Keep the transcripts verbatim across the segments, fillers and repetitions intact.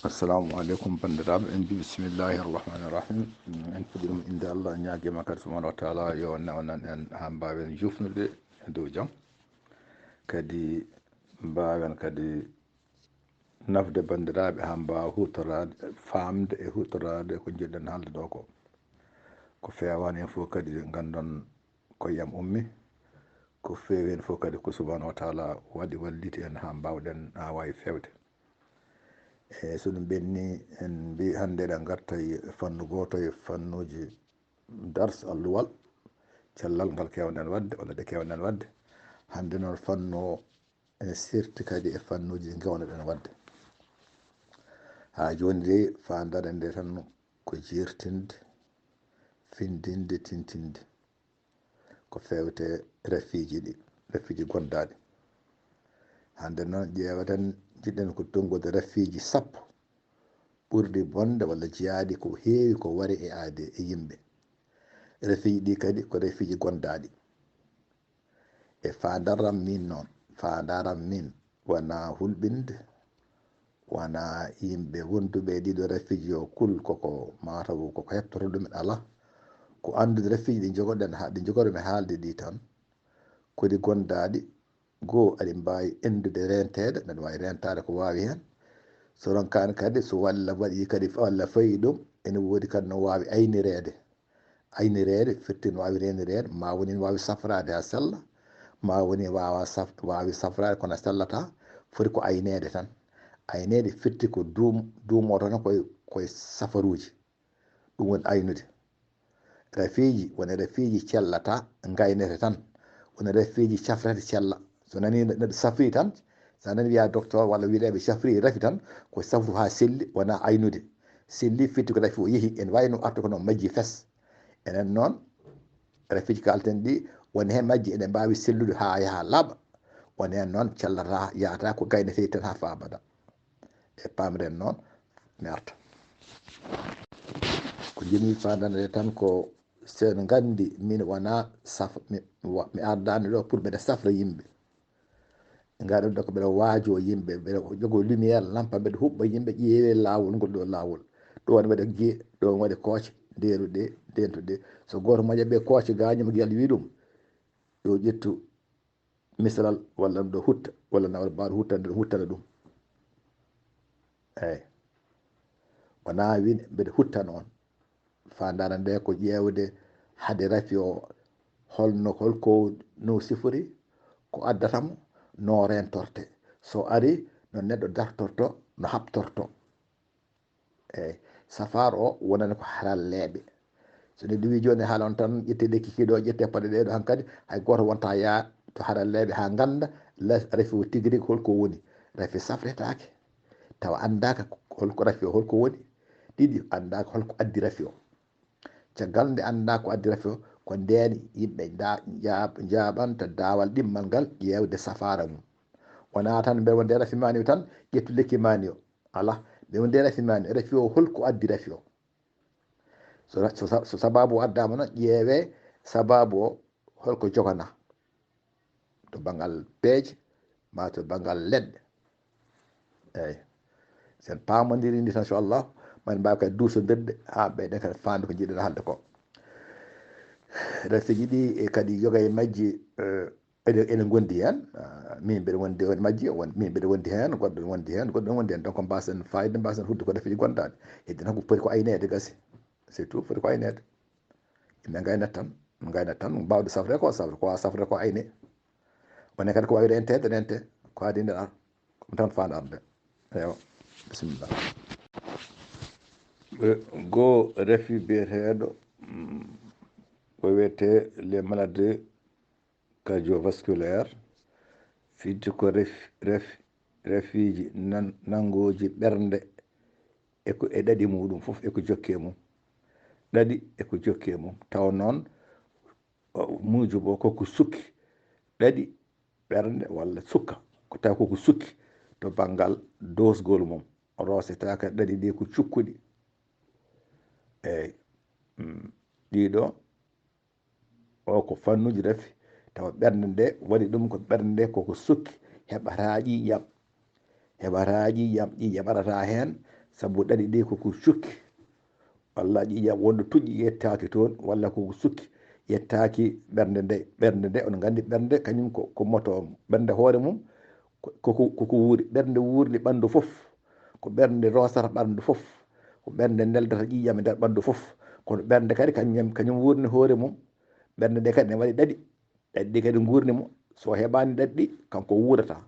Assalamu aleykum, banndiraaɓe. En mbi bisimillahi arrahmani arrahim. En fuɗɗi ɗum innde Allah, ñaagiima kadi subhanahu wa taala yo newnan en haa mbaawen jufnude e dow jam. Kadi mbaawen kadi nafde banndiraaɓe haa mbaawa huutoraade, faamde e huutoraade ko njiɗ-ɗen haalde ɗo ko. Ko feewaani heen fof kadi nganndon ko yam ummi. Ko feewi heen fof kadi ko subhanahu wa taala waɗi walliti en haa mbaawɗen haa waawi feewde. E so ɗum ɓenni, en mbi hannde eɗen ngarta e fannu gooto e fannuuji dars alluwal, cellal ngal keewɗen waɗde, walla ɗe keewɗen waɗde. Hannde noon fannu o ene serti kadi e fannuuji ɗi ngeewnoɗen waɗde. Haa jooni de, faandaare nde tan ko jeertinde, findinde, tintinde ko feewte rafiiji ɗi, rafiiji gondaaɗi. Hannde noon ƴeewaten, njiɗen ko tonngude rafiiji sappo ɓurɗi bonde walla jeyaaɗi ko heewi ko wari e aade e yimɓe. Rafiiji ɗi kadi ko rafiiji gondaaɗi. E faandaram min noon, faandaram min wonaa hulɓinde, wonaa yimɓe wonduɓe e ɗiɗo rafiiji o kul koko mataw koko heɓtoto ɗumen, alaa. Ko anndude rafiiji ɗi njogoɗen, haa ɗi njogoɗen haalde ɗi tan, ko ɗi gondaaɗi, goo aɗi mbaawi anndude reenteede, mbeɗa waawi reentaade ko waawi heen. So ronkaani kadi, so walla waɗi kadi, walla fayi ɗum, ene woodi kadi no waawi aynireede. Aynireede firti no waawi reenireede, ma woni no waawi safraade haa sella, ma woni waawa saf-, waawi safraade kono sellata, foti ko ayneede tan. Ayneede firti ko duum-, duumoto tan koye, koye safaruuji. Ɗum woni aynude. Rafiiji, woni rafiiji cellata, ngaynete tan. Woni rafiiji cafrete cella. So nani neɗɗo safri tan, so nani wiya docteur walla wiyeteeɓe safri rafi tan, ko safru haa selli, wona aynude. Selli firti ko rafi o yehi, ene wayi no arta kono majji fes. Enen noon, rafiiji kalten ɗi, woni heen majji ene mbaawi sellude haa yaha laaɓa. Woni heen noon cellata, yahata ko gaynetee tan haa faa abada. E pamren noon, mi arta. Ko njiɗmi faandande tan ko, so en nganndi, min wonaa saf-, mi, wa-, mi ardaani ɗo pour mbeɗa safra yimɓe. Nganndi ɗo ko mbeɗa waajoo yimɓe, mbeɗa jogoo lumière, lampa, mbeɗa huɓɓa yimɓe, ƴeewee laawol ngol ɗo laawol. Ɗo woni waɗe giye, ɗo woni waɗe kooce, ndeeru ɗe, ndeentu ɗe. So gooto moƴƴa ɓe kooce gaañi mo giyal wii ɗum, yo ƴettu misalal walla ɗum ɗo hutta, walla nawal mbaaɗo huttande ɗum, huttana ɗum. Eey. Wonaa wiide mbeɗa huttana on. Faandaare nde ko ƴeewde hade rafi o holno, holko no sifori, ko addata mo, no reentorte. So ari, no neɗɗo dartorto, no haɓtorto. Eey, safaar o wonani ko haralleeɓe. So neɗɗo wii jooni haala on tan, ƴettee lekki kii ɗo, ƴettee paɗe ɗee ɗo, hankadi hay gooto wonta yaa to haralleeɓe haa ngannda la-, rafi o tigi rigi holko woni. Rafi safretaake, tawa anndaaka holko rafi o holko woni. Ɗiɗi, anndaaka holko addi rafi o. Caggal nde anndaa ko addi rafi o, ko ndeen yimɓe nda-, njaab-, njaaɓanta daawal ɗimmal ngal ƴeewde safaara mum. Wonaa tan mbeɗa wonde rafi maani o tan, ƴettu lekki maani o. Alaa, mbeɗa wonde rafi maani, rafi o holko addi rafi o. So ra-, so sa-, so sabaabu o addaama noon, ƴeewee sabaabu o holko jogana. To banngal peeje, maa to banngal leɗɗe. Eey. So en paamondirii nii tan, inchallah, ma en mbaaw kadi duusondirde haa ɓeyden kadi faamde ko njiɗ-ɗen haalde ko. Rafiiji ɗi, e kadi yoga e majji, eh, eɗen, eɗen ngondi heen. Ah, min mbeɗa wondi e majji, won-, min mbeɗa wondi heen, goɗɗo ne wondi heen, goɗɗo ne wondi heen. Donc, mbaasen faayde, mbaasen huude ko rafiiji gondaaɗi. Heddi tan ko poti ko ayneede gasi. C'est tout, foti ko ayneede. Yimɓe ngaynat tan, ngaynat tan, mbaawde safre ko safre, ko waawa safre ko ayne. Wonde kadi ko waawi renteede, rente, ko adii nden ar-, ko ɗum tan faandaare nde. Eywa, bisimilla. Eh, goo rafi biyeteeɗo, mm, ko wiyetee les maladies cardiovasculaires, firti ko ref-, ref-, rafiiji nan-, nanngooji ɓernde e ko, e ɗaɗi muuɗum fof e ko jokki e mum. Ɗaɗi e ko jokki e mum. Tawa noon, o, muujubo ko ko sukki ɗaɗi ɓernde walla sukka. Ko tawa ko ko sukki to banngal doosgol mum. Roosetaaka ɗaɗi ɗi ko cukkuɗi. Eey. Mm. Ɗiɗo, o ko fannuuji rafi, tawa ɓernde nde waɗi ɗum ko ɓernde nde koko sukki, heɓataa ƴiiƴam. Heɓataa ƴiiƴam, ƴiiƴam arata heen, Sabu ɗaɗi ɗi ko ko sukki, walla ƴiiƴam wonɗo tuƴƴi yettaaki toon, walla ko ko sukki yettaaki ɓernde nde. Ɓernde nde, on nganndi ɓernde kañum ko, ko moto on. Ɓernde hoore mum ko, ko, ko, ko wuuri. Ɓernde wuurni ɓanndu fof. Ko ɓernde rosata ɓanndu fof. Ko ɓernde neldata ƴiiƴam e nder ɓanndu fof. Kono ɓernde kadi kañum, kañum wuurni hoore mum. Ɓernde nde kadi ne waɗi ɗaɗi. Ɗaɗi ɗi kadi nguurni mo. So heɓaani ɗaɗi ɗi, kanko wuurata.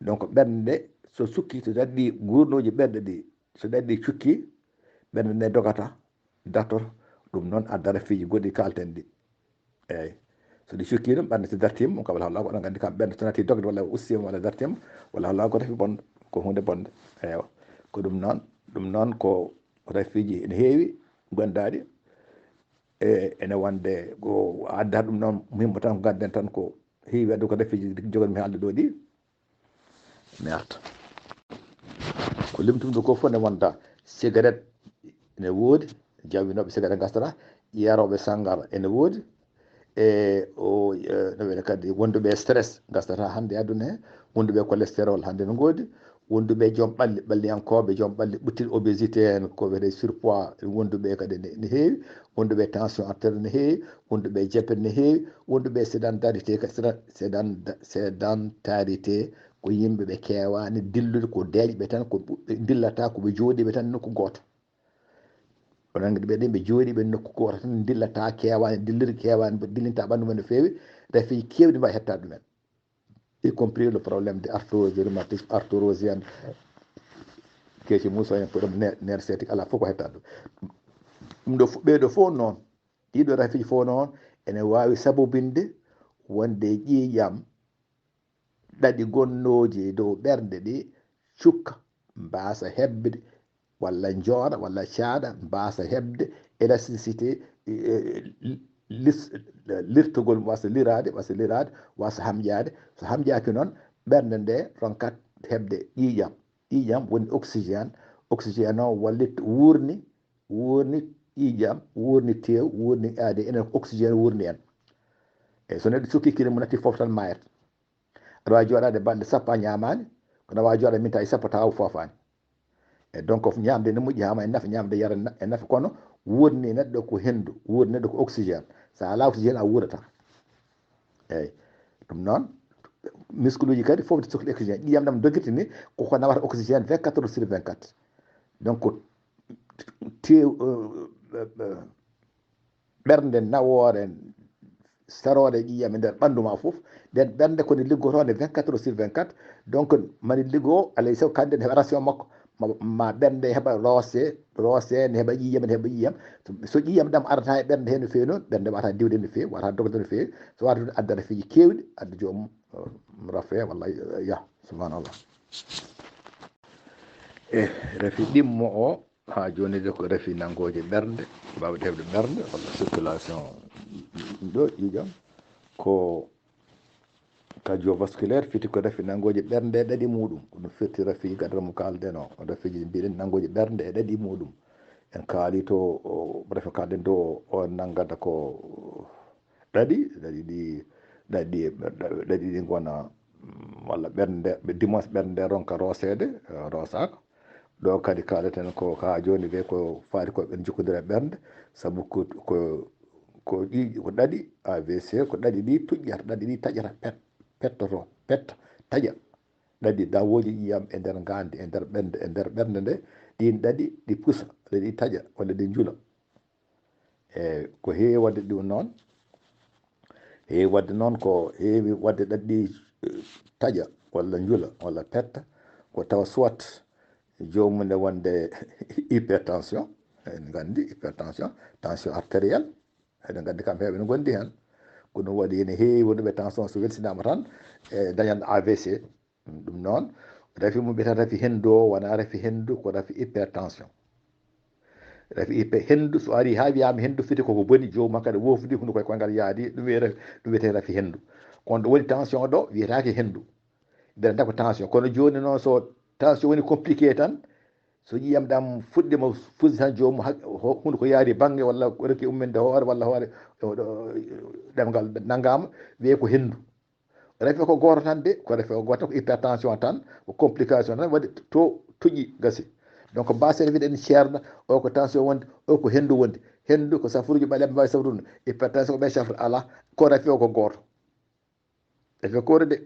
Donc ɓernde so sukki, so daɗɗi gurnooji ɓernde ɗi, so daɗɗi cukki, ɓernde nde dogata, dartoto, ɗum noon addata fiiji goɗɗi kalten ɗi. Eeyi. So ɗi cukki ɗum, ɓernde so dartiima, ɗum kam alhamdulillah, oɗon nganndi kam ɓernde so natti dogde walla ustiima walla dartiima, walla alhamdulillah ko rafi bonɗo, ko huunde bonde. Eewa. Ko ɗum noon, ɗum noon ko rafiiji ene heewi gondaaɗi. E, ene wonde ko adda ɗum noon muhimmo tan ko ngadden tan ko heewi addu ko rafiiji jogonmi haalde ɗo ɗi. Mi arta. Ko limtumɗo ko fof ne wonda cigarette ene woodi, jawwinooɓe cigarette ngastata, yarooɓe sanngara ene woodi, e o, e, no wiyete kadi wonduɓe stress ngastata hannde e aduna he, wonduɓe cholestérol hannde no ngoodi, wonduɓe joom ɓalli, ɓalliyankooɓe joom ɓalli ɓuttiɗi obésité en, ko wiyete surpoids, wonduɓe kadi ne, ne heewi, wonduɓe tension artérielle ne heewi, wonduɓe diabète ne heewi, wonduɓe sédentarité, séden-, séden-, sédentarité, ko yimɓe ɓe keewaani dillude, ko deeƴɓe tan, ko ɓe dillata, ko ɓe jooɗiiɓe tan nokku gooto. Onon nganndi ɓe ɗin ɓe jooɗiiɓe nokku gooto tan, dillata, keewaani dillude, keewaani, dillinta ɓanndu mum no feewi, rafi keewɗi mbaɗi hettaade ɗumen, y compris le problème de arthrose, de rhumatisme, arthrose en, keeci muuso en, problème ner-, nerf sciatique, alaa fof ko hettaade ɗum. Ɗum ɗo fof, ɓee ɗo fof noon, ɗiɗo rafiiji fof noon, ene waawi sabobinde wonde ƴiiƴam ɗaɗi gonnooji e dow ɓernde ɗi cukka, mbaasa heɓde, walla njooɗa, walla caaɗa, mbaasa heɓde élasticité, eh, lis-, lirtogol, wasa liraade, wasa liraade, wasa hamƴaade. So hamƴaaki noon, ɓernde nde ronkat heɓde ƴiiƴam. Ƴiiƴam woni oxygène. Oxygène o wallit wuurni, wuurni ƴiiƴam, wuurni teew, wuurni A D N, ko oxygène wuurni en. Eeyi, so neɗɗo sukki kilo mum natti fof tan maayat. Aɗa waawi jooɗaade balɗe sappo a ñaamaani, kono a waawi jooɗaade minti sappo tawa a foofaani. E donc, ñaamde ne moƴƴi haa ma e nafa, ñaamde yara na-, e nafa, kono wuurni neɗɗo ko henndu, wuurni neɗɗo ko oxygène. So a alaa oxygène, a wuurataa. Eeyi. Ɗum noon, muscle uji kadi fof ne sokli oxygène. Ƴiiƴam ɗam dogirta ni, ko ko nawata oxygène vingt-quatre heures sur vingt-quatre. Donc, tew-, euh, euh, euh, ɓernde nawoore, saroore ƴiiƴam e nder ɓanndu ma fof, nden ɓernde ko nde liggotoonde vingt-quatre heures sur vingt-quatre. Donc, mani liggo, alay sago kadi ne heɓa ration makko, ma, ma ɓernde heɓa roose, roose, ne heɓa ƴiiƴam, ne heɓa ƴiiƴam. So, so ƴiiƴam ɗam arata e ɓernde he no feewi noon, ɓernde wata diwde no feewi, wata dogde no feewi. So wata ɗum addata fiiji keewɗi, adda joomum, eh, rafe, walla, eh, yah, subhanallah. E rafi ɗimmo o, haa jooni de ko rafi nanngooje ɓernde, baawɗe heɓde ɓernde, walla circulation ɗo ƴiiƴam, ko cardiovasculaire, fiti ko rafi nanngooje ɓernde e ɗaɗi muuɗum. Ko ɗum firti rafi gadara mo kaalden o, rafiiji ɗi mbiɗen nanngooje ɓernde e ɗaɗi muuɗum. En kaali to, o, rafi kaalden ɗo o nanngata ko ɗaɗi, ɗaɗi ɗi, ɗaɗi ɗi, ɗaɗi ɗi ngona, mm, walla ɓernde, ɓe dimanche ɓernde ronka rooseede, eh, roosaaka. Ɗo kadi kaaleten ko haa jooni ɓe ko faati ko ɓen jokkodira e ɓernde, sabu ko, ko, ko ɗi, ko ɗaɗi A V C, ko ɗaɗi ɗi tuƴƴata, ɗaɗi ɗi taƴata, pet-, pettoto, petta, taƴa. Ɗaɗi dawooji ƴiiƴam e nder ngaandi, e nder ɓernde, e nder ɓernde nde, ɗin ɗaɗi ɗi pusa, walla ɗi taƴa, walla ɗi njula. E ko heewi waɗde ɗum noon, heewi waɗde noon ko heewi waɗde ɗaɗi ɗi, eh, taƴa walla njula walla petta, ko tawa soit joomum ne wonde hypertension, en nganndi hypertension, tension artérielle, eɗen nganndi kam heewɓe no ngondi heen. Ko ɗum waɗi ene heewi wonduɓe tension so welsinaama tan, e dañan A V C. Ɗum noon, rafi mo mbiyata rafi henndu o, wonaa rafi henndu, ko rafi hypertension. Rafi hyper-, henndu, so ari haa wiyaama henndu, fiti koko boni, joomum hakkadi wofdi, hunuko e koyngal yaadi, ɗum wiye rafi, ɗum wiyetee rafi henndu. Kono ɗo woni tension ɗo, wiyetaake henndu. Mbiyata ko tension. Kono jooni noon, so tension woni compliqué tan, so ƴiiƴam ɗam fuɗɗiima fusde tan, joomum hak-, ho-, hunuko yaadi bannge, walla rokki umminde hoore, walla hoore, ɗo, ɗo, ɗemngal nanngaama, wiyee ko henndu. Rafi ko gooto tan de, ko rafi ko gooto, ko hypertension tan, ko complication tan, waɗi to tuƴi gasi. Donc, basere wiɗen ceerno, o ko tension wondi, o ko hendu wondi. Hendu ko safuruji ɓaleeɓe mbawi safrude. Hypertension ko ɓe safra ala, ko rafi o ko gooto. E fekkore de.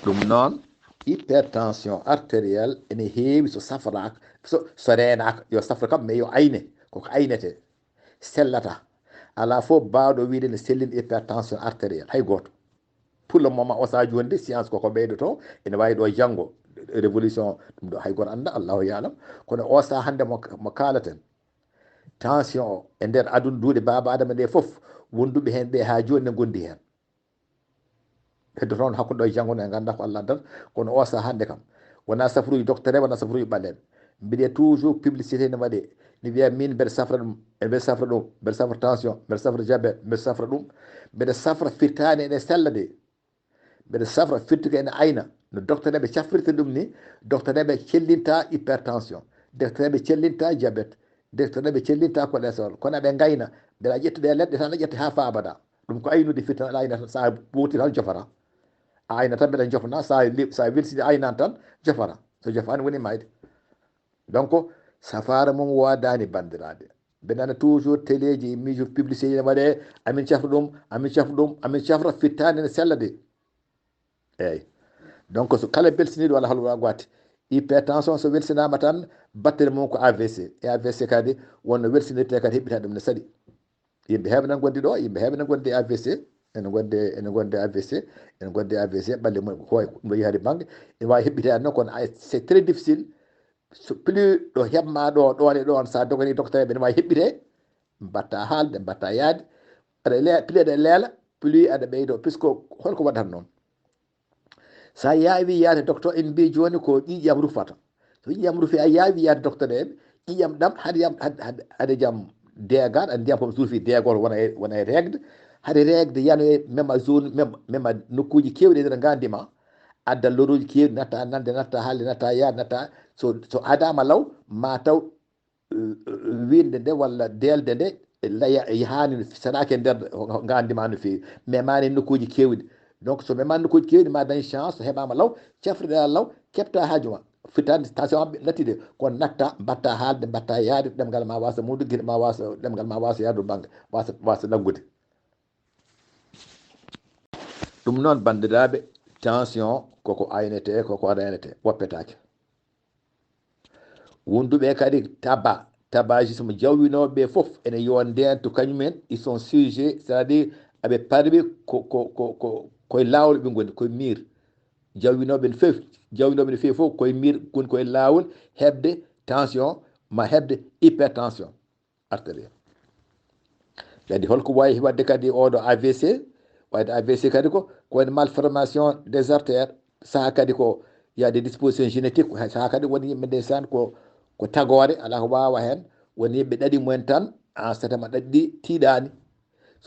Ɗum noon, hypertension artérielle ene heewi so safraaka, so, so reenaaka, yo safra kam, mais yo ayne, koko aynete, sellata. Alaa fof baawɗo wiide ne sellin hypertension artérielle, hay gooto. Pour le moment, o saha jooni de, science koko ɓeydoto, ene waawi ɗo janngo, révolution, ɗum ɗo hay gooto annda, Allahu yaalam. Kono o saha hannde mo, mo kaalaten, tension o e nder aduna duuɗe baaba Adama ɗe fof, wonduɓe heen ɓe haa jooni ne ngondi heen. Heddoto noon hakkunde ɗo e janngo ne, en ngannda ko Allah addata, kono o saha hannde kam, wona safaruji docteur en, wona safaruji ɓaleeɓe. Mbiɗe toujours publicité ne waɗe, ne wiya min mbeɗa safra ɗum, e mbeɗa safra ɗum, mbeɗa safra tension, mbeɗa safra diabète, mbeɗa safra ɗum, mbeɗa safra firtaani ene sella de. Mbeɗa safra firti ko ene ayna, no docteur en ɓe cafrirta ɗum ni, docteur en ɓe cellinta hypertension, docteur en ɓe cellinta diabète, docteur en ɓe cellinta cholestérol, kono aɓe ngayna, mbeɗa ƴettude e leɗɗe tan, a ƴetti haa fa abada. Ɗum ko aynude firti tan, aɗa ayna tan, sa ɓooti tan jofata. A ayna tan mbeɗa jofna, sa li-, sa welsini aynan tan jofata. So jofaani woni mayde. Donc, safaara mum wodaani banndiraaɓe. Mbeɗa nana toujours téléji, miijo publicité ne waɗe, amin cafra ɗum, amin cafra ɗum, amin cafra firtaani ne sella de. Eyyi. Donc, so kala belsiniiɗo walla halwa gwati, hypertension so welsinaama tan, battere mum ko A V C. E A V C kadi, wonno welsinirte kadi heɓɓita ɗum ne saɗi. Yimɓe heɓe nan gondi ɗo, yimɓe heɓe nan gondi A V C, ene gondi, ene gondi A V C, ene gondi A V C, ɓalli mum ko hoy, ɗum ɗo yahri bannge, ene waawi heɓɓitaade noon, kono ay, c'est très difficile. So plus ɗo heɓma ɗo, ɗon e ɗon, sa dogani docteur ɓe, ene waawi heɓɓite, mbatta haalde, mbatta yaade, aɗa le-, plus aɗa leela, plus aɗa ɓeydo, puisque holko waɗata noon? Sa yaawi yaade docteur, en mbi jooni ko ƴiƴam rufata. So ƴiƴam rufi, a yaawi yaade docteur en, ƴiƴam ɗam, haade yam, haade, haade, haade jam deegal, a ndiyam ko suufi deegol, wona e, wona e regde. Haade regde yano e même zone, même, même nokkuuji keewɗi e nder ngandi ma, adda loruuji keewɗi, natta nande, natta haalde, natta yaade, natta, so, so adama law, ma taw, eh, winde nde walla deelde nde, laya, yahaani no fi-, sanaaki e nder ngandi ma no feewi. Memani nokkuuji keewɗi. Donc, so memani nokkuuji keewɗi, ma dañ chance, so heɓama law, cafriɗa law, keɓta haaju ma. Firtaani tension am natti de, ko natta, mbatta haalde, mbatta yaade, ɗemngal ma wasa muudu, gite ma wasa, ɗemngal ma wasa yaadu bannge, wasa, wasa laggude. Ɗum noon, banndiraaɓe, tension koko aynete, koko reenete, woppetaake. Wonduɓe kadi taba, tabagisme, jawwinooɓe fof ene yo ndento kañumen, ils sont sujets, c'est-à-dire aɓe parwi ko, ko, ko, ko, koye laawol ɓe ngoni, koye miir. Jawwinooɓe no feewi, jawwinooɓe no feewi fof koye miir, ngoni koye laawol heɓde tension, ma heɓde hypertension artérielle. Kadi holko wawi waɗde kadi oɗo A V C? Waɗde A V C kadi ko, ko woni malformation des artères, saha kadi ko, il y a des dispositions génétiques, hay saha kadi woni yimɓe ndeysaan ko, ko tagoore, alaa ko wawa heen, woni yimɓe ɗaɗi mumen tan, en ce moment ɗaɗi ɗi tiiɗaani.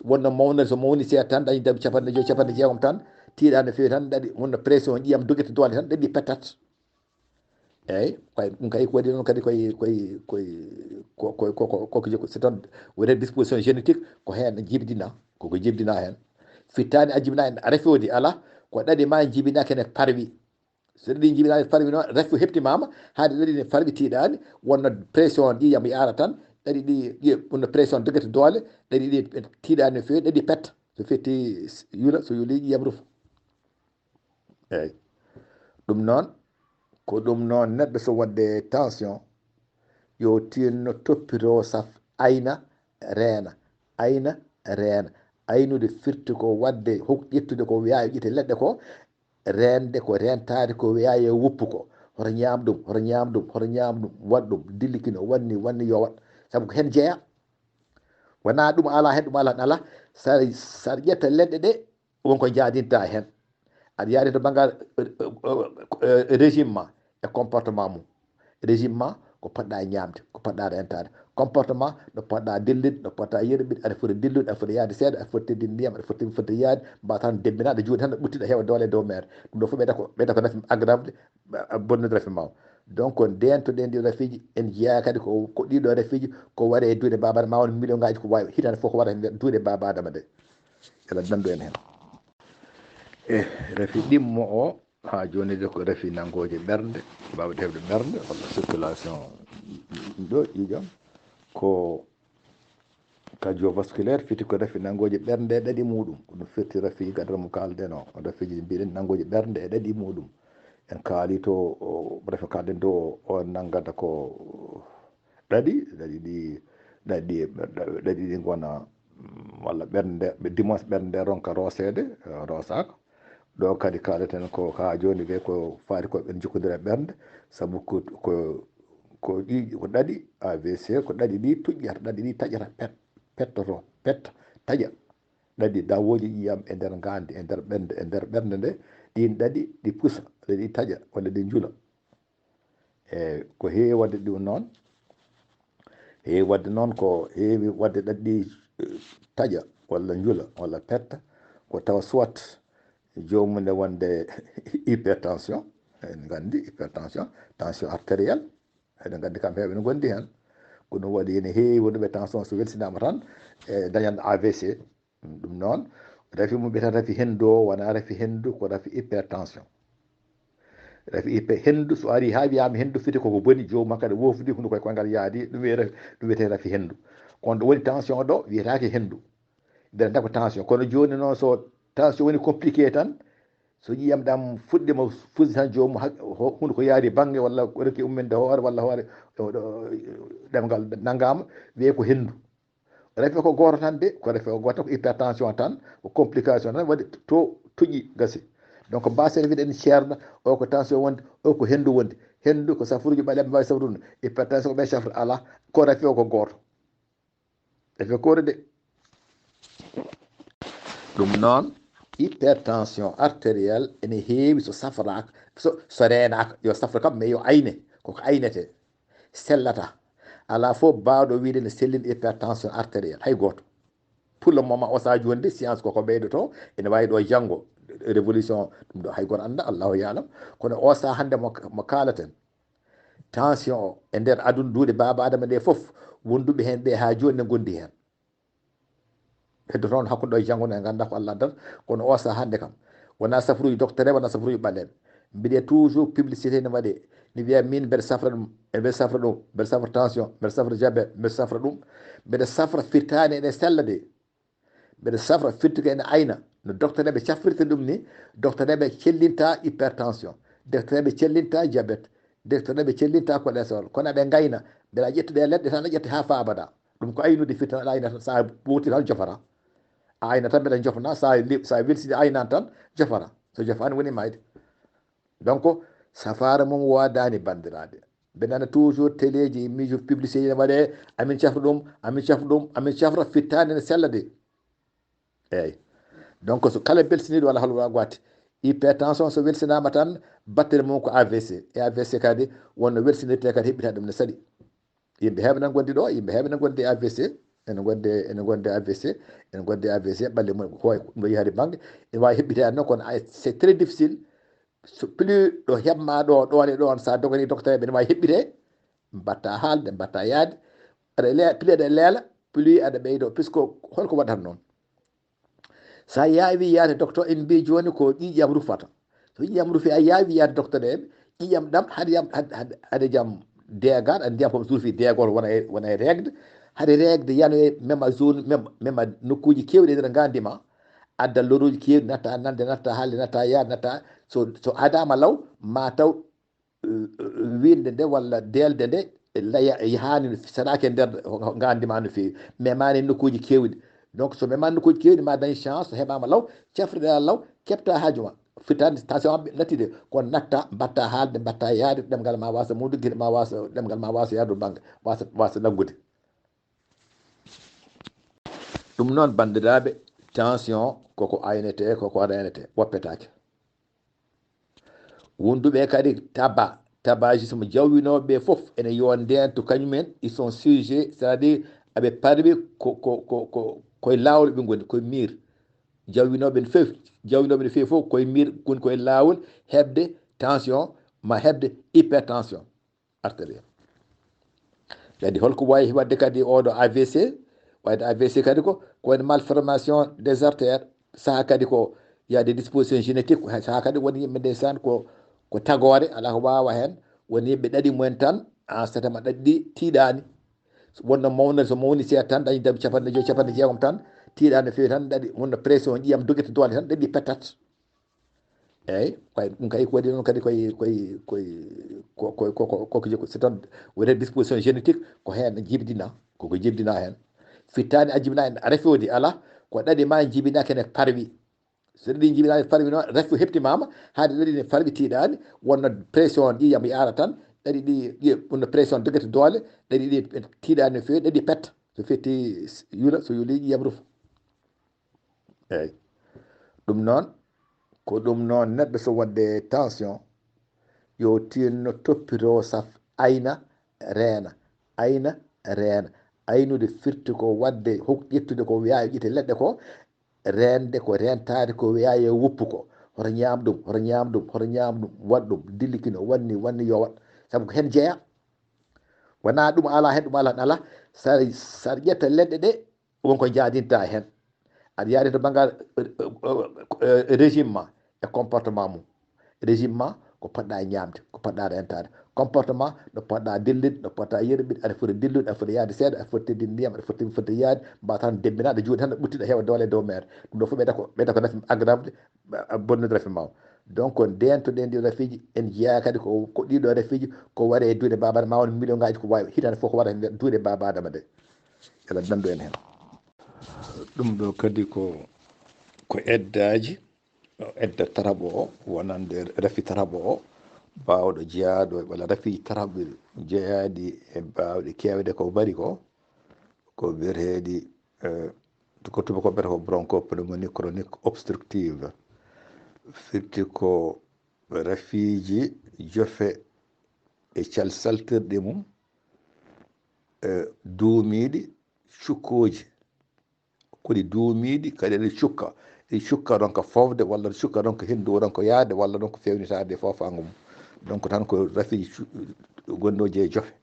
Wonno mawnere, so mawni seeɗa tan, dañi dañi capanɗe joyi, capanɗe jeegom tan, tiiɗaani no feewi tan, ɗaɗi, wonno pression ƴiyam dogete doole tan, ɗaɗi pettat. Eyyi, kay, ɗum kay ko waɗi noon kadi koye, koye, koye, ko, ko, ko, ko, ko, ko, c'est un, wiyete disposition génétique, ko heen jibdina, koko jibdina heen. Fittaani a jibina heen, a refoodi ala, ko ɗaɗi ma jibina kene parwi. So ɗaɗi jibina parwi noon, refu heɓtimaama, haade ɗaɗi ne parwi tiiɗaani, wonno pression ɗi yam yaara tan, ɗaɗi ɗi, ɗi, wonno pression dogete doole, ɗaɗi ɗi tiiɗaani no feewi, ɗaɗi petta. So fetti yula, so yuli yam rufa. Eyyi. Ɗum noon, ko ɗum noon neɗɗo so waɗde tension, yo tinno toppito saf, ayna, reena, ayna, reena. Aynude firti ko waɗde, hok-, ƴettude ko wiyaa e ƴitte leɗɗe ko, reende ko reentaade ko wiyaa e woppu ko. Hoto ñaam ɗum, hoto ñaam ɗum, hoto ñaam ɗum, waɗ ɗum, dillikino, wanni, wanni yo waɗ. Sabu ko heen jeyaa. Wonaa ɗum alaa heen, ɗum alaa, alaa. Sa, sa ƴetta leɗɗe ɗe, won ko jaadinta heen. Aɗa yaadi to banngal, eh, eh, eh, régime ma e comportement mum. Régime ma ko poɗɗa ñaamde, ko poɗɗa reentaade. Comportement no poɗɗa dillude, no poɗɗa yerɓide, aɗa foti dillude, aɗa foti yaade seeɗa, aɗa foti teddinde ndiyam, aɗa foti, foti yaade, mbawata tan debbinaɗo juuɗe tan, ɓuttiɗo heewa doole e dow meere. Ɗum ɗo fof ɓeyda ko, ɓeyda ko nafi agravde, eh, bonnude rafi ma o. Donc, ko ndeentoɗen ɗiɗo rafiiji, en jeyaa kadi ko, ko ɗiɗo rafiiji, ko waɗe e duuɗe Baaba Adama, ma won million ngaji ko wawi, hitande fof ko waɗata e nder duuɗe Baaba Adama nde. Ela dandu en heen. E rafi ɗimmo o, Haa jooni de ko rafi nanngooje ɓernde, baawɗe heɓde ɓernde walla circulation ɗo ƴiiƴam ko cardiovasculaire, fiti ko rafi nanngooje ɓernde e ɗaɗi muuɗum. Ko ɗum firti rafi gadara mo kaalden o, rafiiji ɗi mbiɗen nanngooje ɓernde e ɗaɗi muuɗum. En kaali to rafi kaalden ɗo o nanngata ko ɗaɗi, ɗaɗi ɗi ɗaɗi ɗi ngona walla ɓernde dimanche ɓernde ronka rooseede, roosaaka. Ɗo kadi kaaleten ko haa jooni ɓe ko faati ko ɓen jokkondira ɓernde, sabu ko ko ko ɗi ko ɗaɗi A V C ko ɗaɗi ɗi tuƴƴata, ɗaɗi ɗi taƴata pet pettoto petta taƴa. Ɗaɗi dawooji ƴiyam e nder ngaandi e nder ɓernde e nder ɓernde nde, ɗin ɗaɗi ɗi pusa, ɗaɗi taƴa walla ɗi njula. E ko heewi waɗde ɗum noon, heewi waɗde noon ko heewi waɗde ɗaɗi taƴa walla njula walla petta, ko tawa soit joomum ne wonde hypertension, en nganndi hypertension, tension artérielle, eɗen nganndi kam heewɓe no ngondi heen. Ko ɗum waɗi ene heewi wonduɓe tension so welsinaama tan e dañan A V C. Ɗum noon rafi mo mbiyata rafi henndu o wonaa rafi henndu, ko rafi hypertension. Rafi hyper henndu so ari haa wiyaama henndu fiti koko boni, joomum hakkadi wofdi hunnduko e koyngal yaadi, ɗum wiyete ɗum wiyetee rafi henndu. Kono ɗo woni tension ɗo wiyetaake henndu. Mbiyata ko tension, kono jooni noon so tension woni compliqué tan, so ƴiyam ɗam fuɗɗiima fusde tan joomum hunnduko yaari bannge walla rokki umminde hoore walla hoore ɗemngal nanngaama, wiyee ko henndu. Rafi ko gooto tan de, ko rafi ko gooto tan, ko hypertension tan, ko complication tan waɗi to tuƴi gasi. Donc mbasen wiide en ceerno o ko tension wonde, o ko henndu wonde. Henndu ko safaruuji ɓaleeɓe mbaawi safrude, hypertension ko ɓe safra alaa, ko rafi o ko gooto. Rafi ko de. Ɗum noon hypertension artérielle ene heewi so safraaka, so so reenaaka, yo safra kam mais yo ayne, koko aynetee, sellata. Alaa fof baawɗo wiide ne sellina hypertension artérielle, hay gooto. Pour le moment o sahaa jooni de science koko ɓeydoto, ene waawi ɗo janngo révolution, ɗum ɗo hay gooto annda, Allahu yaalam. Kono o sahaa hannde mo mo kaalaten, tension o e nder aduna duuɗe baaba Adama ɗe fof, wonduɓe heen ɓe haa jooni ne ngondi heen. Heddoto noon hakkunde ɗo e janngo ne ngannda ko Allah addan, kono o sahaa hannde kam wonaa safaruuji docteur en, wonaa safaruuji ɓaleeɓe. Mbiɗe toujours publicité ne waɗe, ne wiya min mbeɗa safra ɗum, e mbeɗa safra ɗum, mbeɗa safra tension, mbeɗa safra diabète, mbeɗa safra ɗum, mbeɗa safra firtaani ene sella de. Mbeɗa safra firti ko ene ayna no docteur eɓe cafrirta ɗum ni. Docteur eɓe cellinta hypertension, docteur eɓe cellinta diabète, docteur eɓe cellinta cholestérol, kono eɓe ngayna. Mbeɗa ƴettude e leɗɗe tan a ƴetti haa fa abada. Ɗum ko aynude firti tan, aɗa ayna tan, sa ɓooti tan jofata. A ayna tan mbeɗa jofna, sa li- sa welsini aynan tan jofata, so jofaani woni mayde. Donc safaara mum woodaani banndiraaɓe. Mbeɗa nana toujours téléji e miijo publicité ene waɗe, amin cafra ɗum, amin cafra ɗum, amin cafra firtaani ene sella de. Eeyi. Donc so kala belsiniiɗo walla halwa gwati, hypertension so welsinaama tan battere mum ko A V C. E A V C kadi wonno welsinirte kadi heɓɓita ɗum ne saɗi. Yimɓe heewɓe nan ngondi ɗo, yimɓe heewɓe nan ngondi A V C, ene ngondi ene ngondi A V C, ene ngondi A V C ɓalli mum ko ɗum ɗo yahri bannge. Ene waawi heɓɓitaade noon kono ay c'est très difficile. So plus ɗo heɓma ɗo ɗon e ɗon, sa dogani docteur ɓe ne waawi heɓɓite, mbatta haalde, mbatta yaade, aɗa le- plus aɗa leela, plus aɗa ɓeydo, puisque holko waɗata noon? Sa yaawi yaade docteur, en mbi jooni ko ƴiiƴam rufata. So ƴiiƴam rufi a yaawi yaade docteur en, ƴiiƴam ɗam haɗa jam haɗa jam deegaɗo, aɗa ndiyam fof suufi deegoto wona e wona e regde. Haɗa regde yano e mema zone mema mema nokkuji kewɗi e nder gandi ma. Adda loruji kewɗi natta nande natta haalde natta yaade natta so so adama law ma taw winde nde walla deelde nde laya yahaani no sanaaki e nder gandi ma no feewi. Memani nokkuji kewɗi. Donc so memani nokkuji kewɗi ma dañ chance so heɓama law cafriɗa law keɓta haaju ma. Fitande tension am natti de ko natta mbatta haalde mbatta yaade ɗemgal ma wasa mudu gite ma wasa ɗemgal ma wasa yaadu bangge wasa wasa naggude. Ɗum noon banndiraaɓe, tension koko aynetee koko reenetee woppetaake. Wonduɓe kadi taba tabajisme jawwinooɓe ɓe fof ene yo ndento kañumen ils sont sujet c'est à dire aɓe parwi ko ko ko ko koye laawol ɓe ngoni koye miir. Jawwinooɓe no feewi jawwinooɓe no feewi fof koye miir ngoni koye laawol heɓde tension ma heɓde hypertension artériel. Kadi holko wawi wadde kadi oɗo A V C? Wadde A V C kadi ko ko woni malformation des artères, saha kadi ko Il y a des dispositions génétiques, hay so haa kadi woni yimɓe ndeysaan ko, ko tagoore, alaa ko waawa heen. Woni yimɓe ɗaɗi mumen tan, en ce moment ɗaɗi ɗi tiiɗaani. Wonno mawna, so mawni seeɗa tan, dañi duuɓi capanɗe joyi, capanɗe jeegom tan, tiiɗaani no feewi tan, ɗaɗi, wonno pression ƴiyam dogiti doole tan, ɗaɗi pettat. Eeyi, kay, ɗum kay ko waɗi noon kadi koye, koye, koye, ko, ko, ko, ko, ko, ko, c'est un, wiyetee disposition génétique, ko heen jibdina, koko jibdina heen. Fittaani a jibinaa heen, a refoodi, alaa, ko ɗaɗi ma jibinaa kene parwi. So ɗaɗi jibinaani parwi noon, refo heɓtimaama, haade ɗaɗi ne parwi tiiɗaani, wonno pression ɗi yam yaara tan, ɗaɗi ɗi, ɗi, wonno pression dogete doole, ɗaɗi ɗi tiiɗaani no feewi, ɗaɗi petta. So fetti yula, so yuli ƴiyam rufa. Eeyi. Ɗum noon, ko ɗum noon neɗɗo so waɗde tension, yo tinno toppitoo saf, ayna, reena, ayna, reena. Aynude firti ko waɗde, hok-, ƴettude ko wiyaa e ƴitte leɗɗe ko, reende ko reentaade ko wiyaa yo woppu ko. Hoto ñaam ɗum, hoto ñaam ɗum, hoto ñaam ɗum, waɗ ɗum, dillikino, wanni, wanni yo waɗ. Sabu ko heen jeyaa. Wonaa ɗum alaa heen, ɗum alaa, alaa. Sa, sa ƴetta leɗɗe ɗe, won ko jaadinta heen. Aɗa yaadi to banngal, eh, eh, eh, régime ma e comportement mum. Régime ma ko poɗɗa ñaamde, ko poɗɗa reentaade. Comportement, no poɗɗa dillinde, no poɗɗa yerɓinde, aɗa foti dillude, aɗa foti yahde seeɗa, aɗa foti teddinde ndiyam, aɗa foti, foti yahde, mbaawa tan debbinaade juuɗe tan, ɓuttiɗa heewa doole e dow meere. Ɗum ɗo fof ɓeyda ko, ɓeyda ko nafi aggrave, bonnude rafi ma o. Donc, ko ndeentoɗen ɗiɗo rafiiji, en jeyaa kadi ko, ko ɗiɗo rafiiji, ko waɗe e duuɗe Baaba Adama, ma won million ngaji ko waawi, hitande fof ko waɗata e nder duuɗe Baaba Adama nde. Yo Allah dandu en heen. Ɗum ɗo kadi ko, ko eddaaji, edda taraɓo o, wonande rafi taraɓo o, baawɗo jeyaaɗo, walla rafiiji taraɓɓe jeyaaɗi e baawɗe keewɗe ko mbari ko, ko biyeteeɗi, eh, ko tubakoɓe mbiyata ko bronchopneumonie chronique obstructive. Firti ko rafiiji jofe e calsaltirɗi mum, eh, duumiiɗi, cukkooji. Ko ɗi duumiiɗi, kadi ɗi cukka. Ɗi cukka ronka foofde, walla ɗi cukka ronka henndu, ronka yahde, walla ronka feewnitaade e foofaango mum. Donc, tan ko rafiiji cu-, gonnooji e jofe.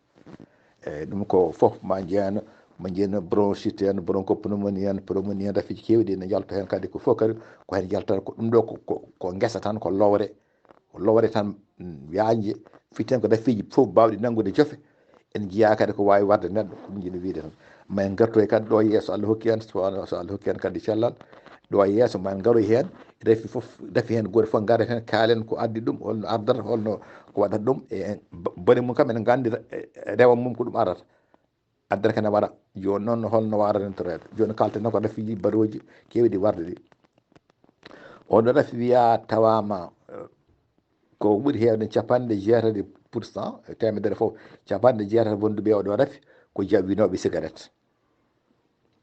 Eeyi, ɗum ko fof ma njeeyano, ma njeeyano bronchite en, bronchopneumonie en, pneumonie en, rafiiji keewɗi ene njalta heen kadi, ko fof kadi ko heen njaltata. Ko ɗum ɗo ko, ko, ko ngesa tan, ko lowre. Ko lowre tan, mm, yaañde, fii tan ko rafiiji fof baawɗi nanngude jofe. En njiyaa kadi ko waawi warde neɗɗo, ko ɗum njiɗmi wiyde tan. Ma en ngartoy kadi ɗo yeeso, Allah hokki en, so, so Allah hokki en kadi cellal, ɗo yeeso ma en ngaroy heen, rafi fof, rafi heen, gooto fof ngara heen, kaalen ko addi ɗum, holno ardata, holno ko waɗata ɗum, e en, ba-, bone mum kam en nganndi re-, e, e rewa mum ko ɗum ardata. Addata kene waɗa. Jooni noon, holno waawataa rentoreede? Jooni kaalten ko rafiiji barooji keewɗi warde ɗi. Oɗo rafi wiyaa tawaama, eh, ko ɓuri heewde capanɗe jeetati pour cent, e teemedere fof, capanɗe jeetati wonduɓe e oɗo rafi ko jawwinooɓe sigaret.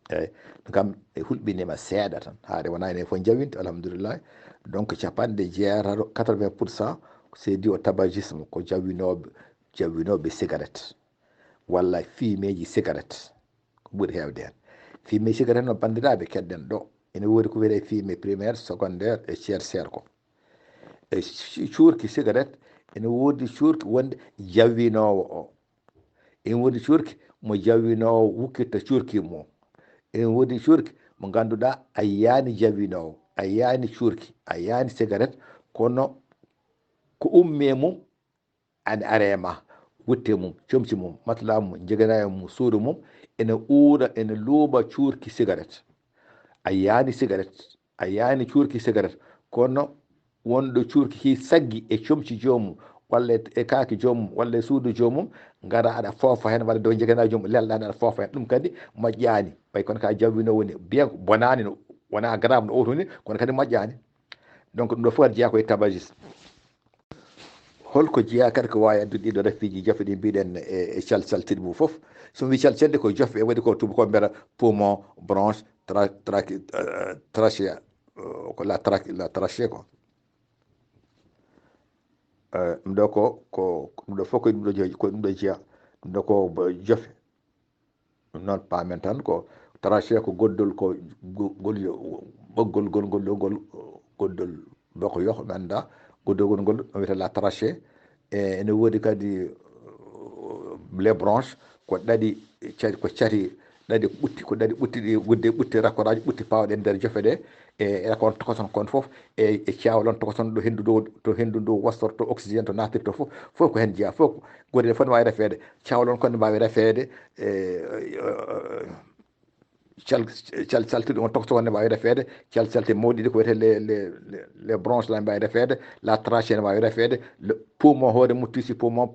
Eeyi, ɗum kam e hulɓiniima seeɗa tan. Haade wonaa enen fof njawinte, alhamdulillah. Donc, capanɗe jeetati, quatre-vingts pour cent, c'est dû au tabagisme, ko jawwinooɓe, jawwinooɓe sigaret. Walla fiimeeji sigaret, ko ɓuri heewde heen. Fiimeeji sigaret noon, banndiraaɓe, keɗɗen ɗo, ene woodi ko wiyetee fumée primaire, secondaire et tertiaire ko. E cu-, cuurki sigaret, ene woodi cuurki wonde jawwinoowo o. Ene woodi cuurki mo jawwinoowo wukkitta cuurki mum. Ene woodi cuurki mo ngannduɗaa a yiyaani jawwinoowo, a yiyaani cuurki, a yiyaani sigaret, kono ko ummee mum, ene aree ma, wutte mum, comci mum, matla mum, njegenaayo mum, suudu mum, ene uura, ene luuɓa cuurki sigaret. A yiyaani sigaret, a yiyaani cuurki sigaret, kono wonɗo cuurki ki saggi e comci joomum, walla e, e kaaki joomum, walla e suudu joomum, ngara aɗa foofa heen, walla dow njegenaayo joomum, lelɗa heen aɗa foofa heen. Ɗum kadi moƴƴaani. Ɓay kono ka jawwinoowo woni, bien bonaani, no, wonaa grave no oto ni, kono kadi moƴƴaani. Donc, ɗum ɗo fof aɗa jeyaa ko e tabagisme. Holko jeyaa kadi ko waawi addude ɗiɗo rafiiji jofe ɗi mbiɗen e, e calsaltirɗi mum fof? So mi wii calsaltirɗi ko jofe, e waɗi ko tubakoɓe mbiyata poumon, bronche, tra-, trachée, euh, trachée, euh, ko la trachée, la trachée ko. Euh, ɗum ɗo ko, ko, ko ɗum ɗo fof ko ɗum ɗo jeyaa, ko ɗum ɗo jeyaa. Ɗum ɗo ko ba-, jofe. Ɗum noon paamen tan ko trachée ko goddol, ko go-, gol-, ɓoggol gongol ɗo ngol, goddol boko yoh mi annda, goddol gongol ɗo wiyetee la trachée. E ene woodi kadi, euh, les bronches, ko ɗaɗi cati, ko cati ɗaɗi ɓutti, ko ɗaɗi ɓutti ɗi, wudde ɓutti rakkoraaji ɓutti paawɗe nder jofe ɗe. e e kon tokoson kon fof, e e caawlon tokoson ɗo henndu ɗo, to henndu ndu wastorto oxygène to naatirto fof, fof ko heen jeyaa. Fof ko goɗɗe ɗe fof ne waawi rafeede. Caawlon kon ne mbaawi rafeede, e cal cal caltuɗi on tokoson ne mbaawi rafeede. Cal calte mawɗi ɗi ko wiyetee les les les bronches la mbaawi rafeede. La trachée ne mbaawi rafeede. Le poumon hoore mum, tissu poumon,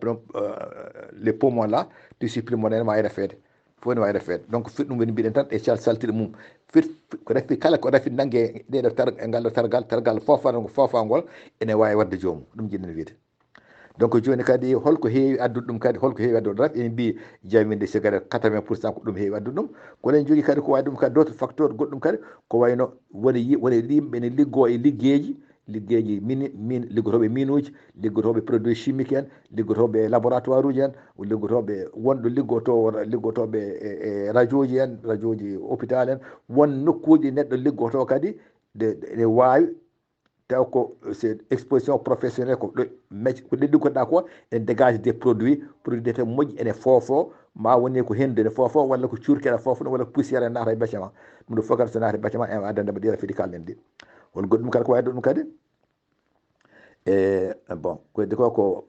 les poumons la, tissu pulmonaire ne mbaawi rafeede. Fof ne waawi rafeede. Donc fir ɗum woni mbiɗen tan e cal saltiɗe mum. Fir ko rafi kala ko rafi nannge ɗeɗo tar e ngal ɗo targal targal fofango fofangol, ene waawi waɗde joomum. Ɗum jiɗen wiyde. Donc jooni kadi holko heewi addude ɗum kadi, holko heewi addude raf? Ene mbiyi jawminde cigarette quatre-vingts pour cent ko ɗum heewi addude ɗum. Kono en jogii kadi ko wayi ɗum kadi d'autres facteurs goɗɗum kadi, ko wayno woni yi woni yimɓe ne liggoo e liggeeji liggeeji mini min liggotooɓe minuuji, liggotooɓe produit chimique en, liggotooɓe laboratoire uji en, liggotooɓe wonɗo liggoto liggotooɓe e e radio ji en, radio ji hôpital en. Won nokkuuji neɗɗo liggoto kadi de ene waawi taw ko c'est exposition professionnelle, ko ɗo mec ko ɗeɗɗi gonɗa ko ene dégage des produits, produit de moƴƴi ene foofo, ma woni ko henndu ene foofo, walla ko cuurki ene foofo ɗum, walla ko poussière ene naata e becce ma. Ɗum ɗo fof kadi so naata e becce ma, en addande mbaɗi rafiji kalɗen ɗi. Hol goɗɗum kadi ko wawi ɗum kadi? E bon, ko heddi ko ko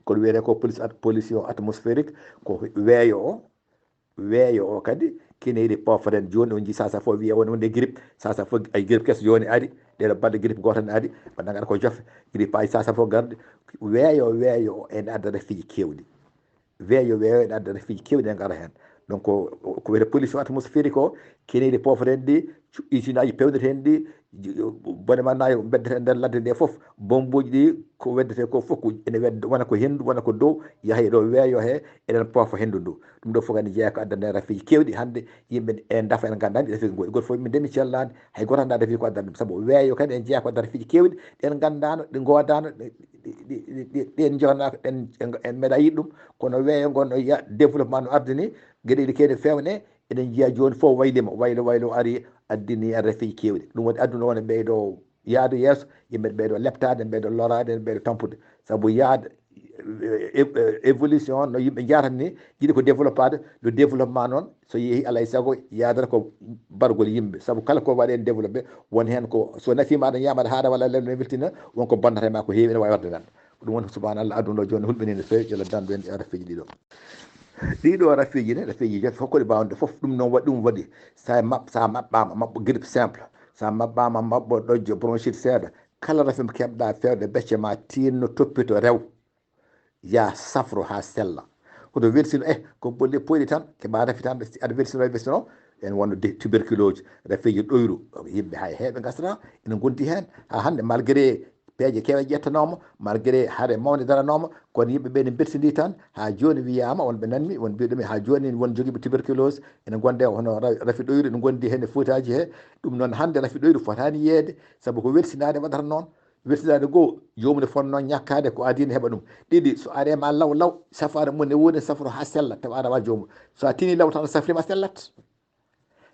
ko wiyete ko police at- pollution atmosphérique, ko weeyo o. Weeyo o kadi kene yiɗi poofoten. Jooni on jii sasa fof wiye won wonde grippe, sasa fof ay grippe keso jooni ari. Ɗeɗo balɗe grippe gooto ne ari, wonde ngara ko jofe. Grippe ay sasa fof garde. Weeyo weeyo o ene adda rafiji kewɗi. Weeyo weeyo ene adda rafiji kewɗi ne ngara heen. Donc ko wiyete pollution atmosphérique o, kene yiɗi poofoten ɗi, usine aji pewneten ɗi, bone ma nayo beddete nder ladde nde fof. Bombuji ɗi ko weddete ko fof ko ene wedda, wona ko henndu, wona ko dow, yaha e ɗo weeyo he, eɗen poofa henndu ndu. Ɗum ɗo fof kadi jeeya ko addande rafiji kewɗi hannde. Yimɓe en dafa en gandani rafiji ngoɗi. Goto fof min ndemi cellani, hay goto annda rafiji ko addani ɗum. Saabu weeyo kadi en jeeya ko addata rafiji kewɗi, ɗen gandano, ɗi godano, ɗi- ɗi- ɗi- ɗi- ɗi- ɗen jonaka, ɗen en meeɗa yiɗ ɗum. Kono weeyo ngon no yiya développement no ardini, geɗe ɗi kewɗe fewne, eɗen jiya joni fof waylima, waylo waylo ari, addini en rafiji kewɗi. Ɗum waɗi adduna o ne ɓeydo yaade yeeso, yimɓe ɓeydo leptade, ɓeydo lorade, ɓeydo tampude. Saabu yaade évolution no yimɓe jahata ni, jiɗi ko développade. Le développement noon so yeehi alay saago yaadata ko bargol yimɓe, saabu kala ko waɗe développé won heen ko so nafima aɗa ñamata haɗa walla lelne weltina, won ko bonnata ma ko heewi ene wawi wadde nan. Ɗum woni ko subhanallah, aduna o joni hulɓinino fewi. Yalla dandu en e rafiji ɗiɗo. Ɗiɗo rafiji ne, rafiji joyi fof koɗi bawde fof. Ɗum noon waɗi, ɗum waɗi sa mab sa maɓɓama maɓɓo grippe simple, sa maɓɓama maɓɓo ɗojjo bronchite seeɗa, kala rafi mo keɓɗa fewde becce ma tinno toppito rew, ya safro ha sella. Hoto wersino eh ko bolle poyɗi tan keɓa rafi tan, aɗa wersino wersino en wonno tuberculose, rafiji ɗoyru. Yimɓe hay heɓe gasata ina gondi hen ha hande, malgré peeje kewe ƴettanoma, malgré haare mawde daranoma, kono yimɓe ɓe ne bertidi tan ha joni wiyama, wonɓe nanmi won mbiɗumi ha joni won jogiiɓe tuberculose ene gonde hono rafi ɗoyru, ene gondi hen e fotaji he. Ɗum noon hande rafi ɗoyru fotani yeede, saabu ko welsinade waɗata noon. Welsinade goo jomum ne fonno ñakkade ko adina heɓa ɗum. Ɗiɗi, so arema law law, safara mum ne woni safro ha sella tawa aɗa wawa jomum. So a tini law tan a safrima a sellat.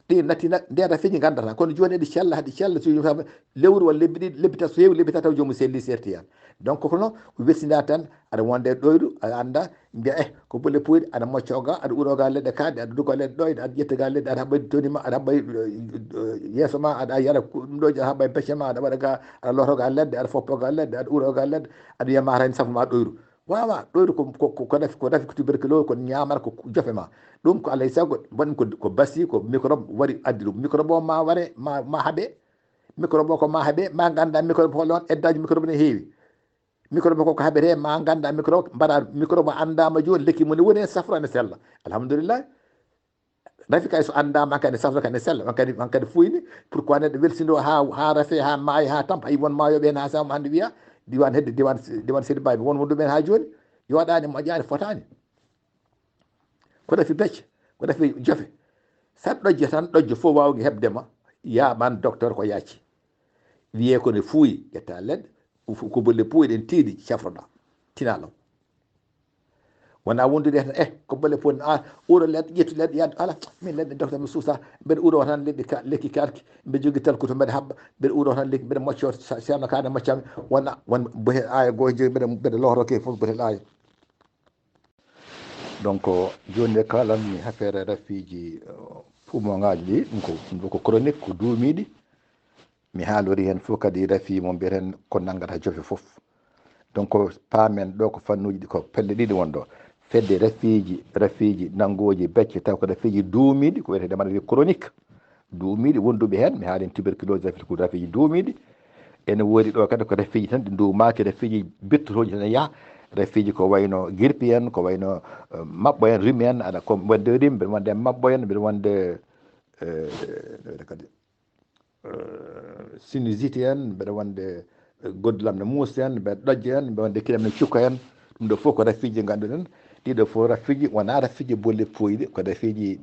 Ɗi nattina ndeta fiji gandata, kono joni eɗi cella haɗi cella so yumtama lewru walla lebbi ɗiɗi lebbi tati, so heewi lebbi tati taw jomum selli serti hen. Donc kono ko welsinade tan, aɗa wonde ɗoyru aɗa anda, mbiya eh ko bolle puyɗe, aɗa mocco ga, aɗa uro ga leɗɗe kaɗɗe, aɗa dugo leɗɗe ɗoyɗe, aɗa ƴetta ga leɗɗe, aɗa haɓɓa toni ma, aɗa haɓɓa yeeso ma, aɗa yara ɗum ɗo, aɗa haɓɓa becce ma, aɗa waɗa ga, aɗa loto ga leɗɗe, aɗa foppo ga leɗɗe, aɗa uro ga leɗɗe, aɗa wiya ma tan safo ma ɗoyru. Wawa ɗoyru ko ko ko nafi ko nafi ko tuberculose, ko ñamata ko jofe ma. Ɗum ko alay sago mbaɗum ko ko basi, ko microbe wari addi ɗum. Microbe o ma ware ma ma haɓe. Microbe o ko ma haɓe, ma ganda microbe hol on eddaji microbe ne heewi. Microbe ko ko haɓete ma ganda microbe, mbaɗa microbe andama joni lekki mum ne woni hen safro ene sella. Alhamdulillah. Rafi kay so andama kadi safro kadi sella, on kadi on kadi fuyni. Pourquoi neɗɗo welsido ha ha rafe ha maayi ha tampa, hay won maayoɓe hen ha sama hande wiya diwan hedde diwan diwan sedi babi won wonduɓe hen ha joni. Yoɗani, moƴƴani, fotani. Ko rafi becce, ko rafi jofe. Saɗa ɗojje tan, ɗojjo fof wawgi heɓde ma, yaɓan docteur ko yacci. Wiye ko ne fuuyi, ƴetta leɗɗe, ko bolle puuyi ɗen tiiɗi cafroɗa. Tina law. Wona wondude tan eh ko bolle puuyi a uro leɗɗe, ƴettu leɗɗe, yaade ala min leɗɗe docteur mi suusa, mbeɗa uro tan leɗɗe lekki karki, mbeɗa jogi talkuto mbeɗa haɓɓa, mbeɗa uro tan lekki mbeɗa mocco, ceerno kaɗa moccami. Wona won bohe aya gohe joyi mbeɗa mbeɗa lowtoto ke fof bohe aya. Donc joni nde kalanmi affaire rafiji Poumon ngaji ɗi, ɗum ko, ɗum ɗo ko chronique, ko duumiiɗi. Mi haalori heen fof kadi rafi mo mbiyeten ko nanngata jofe fof. Donc, paamen ɗo ko fannuuji ɗi, ko pelle ɗiɗi won ɗo. Fedde rafiiji, rafiiji nanngooji becce, taw ko rafiiji duumiiɗi, ko wiyetee ɗe maladie chronique. Duumiiɗi wonduɓe heen, mi haalii tuberculose, rafi ko rafiiji duumiiɗi. Ene woodi ɗo kadi ko rafiiji tan ɗi duumaaki, rafiiji bettotooji tan e yaha. Rafiiji ko wayno girpi en, ko wayno, eh, maɓɓo en, rhume en, aɗa ko wonde rhume, mbiɗa wonde maɓɓo en, mbiɗa wonde, eh, ɗo kadi, eh, sinusite en, mbeɗa wonde, eh, goddam ne muusa en, mbeɗa ɗojja en, mbeɗa wonde kine am ne cukka en. Ɗum ɗo fof ko rafiiji ngannduɗen. Ɗiɗo fof rafiiji wonaa rafiiji bolle pooyɗi, ko rafiiji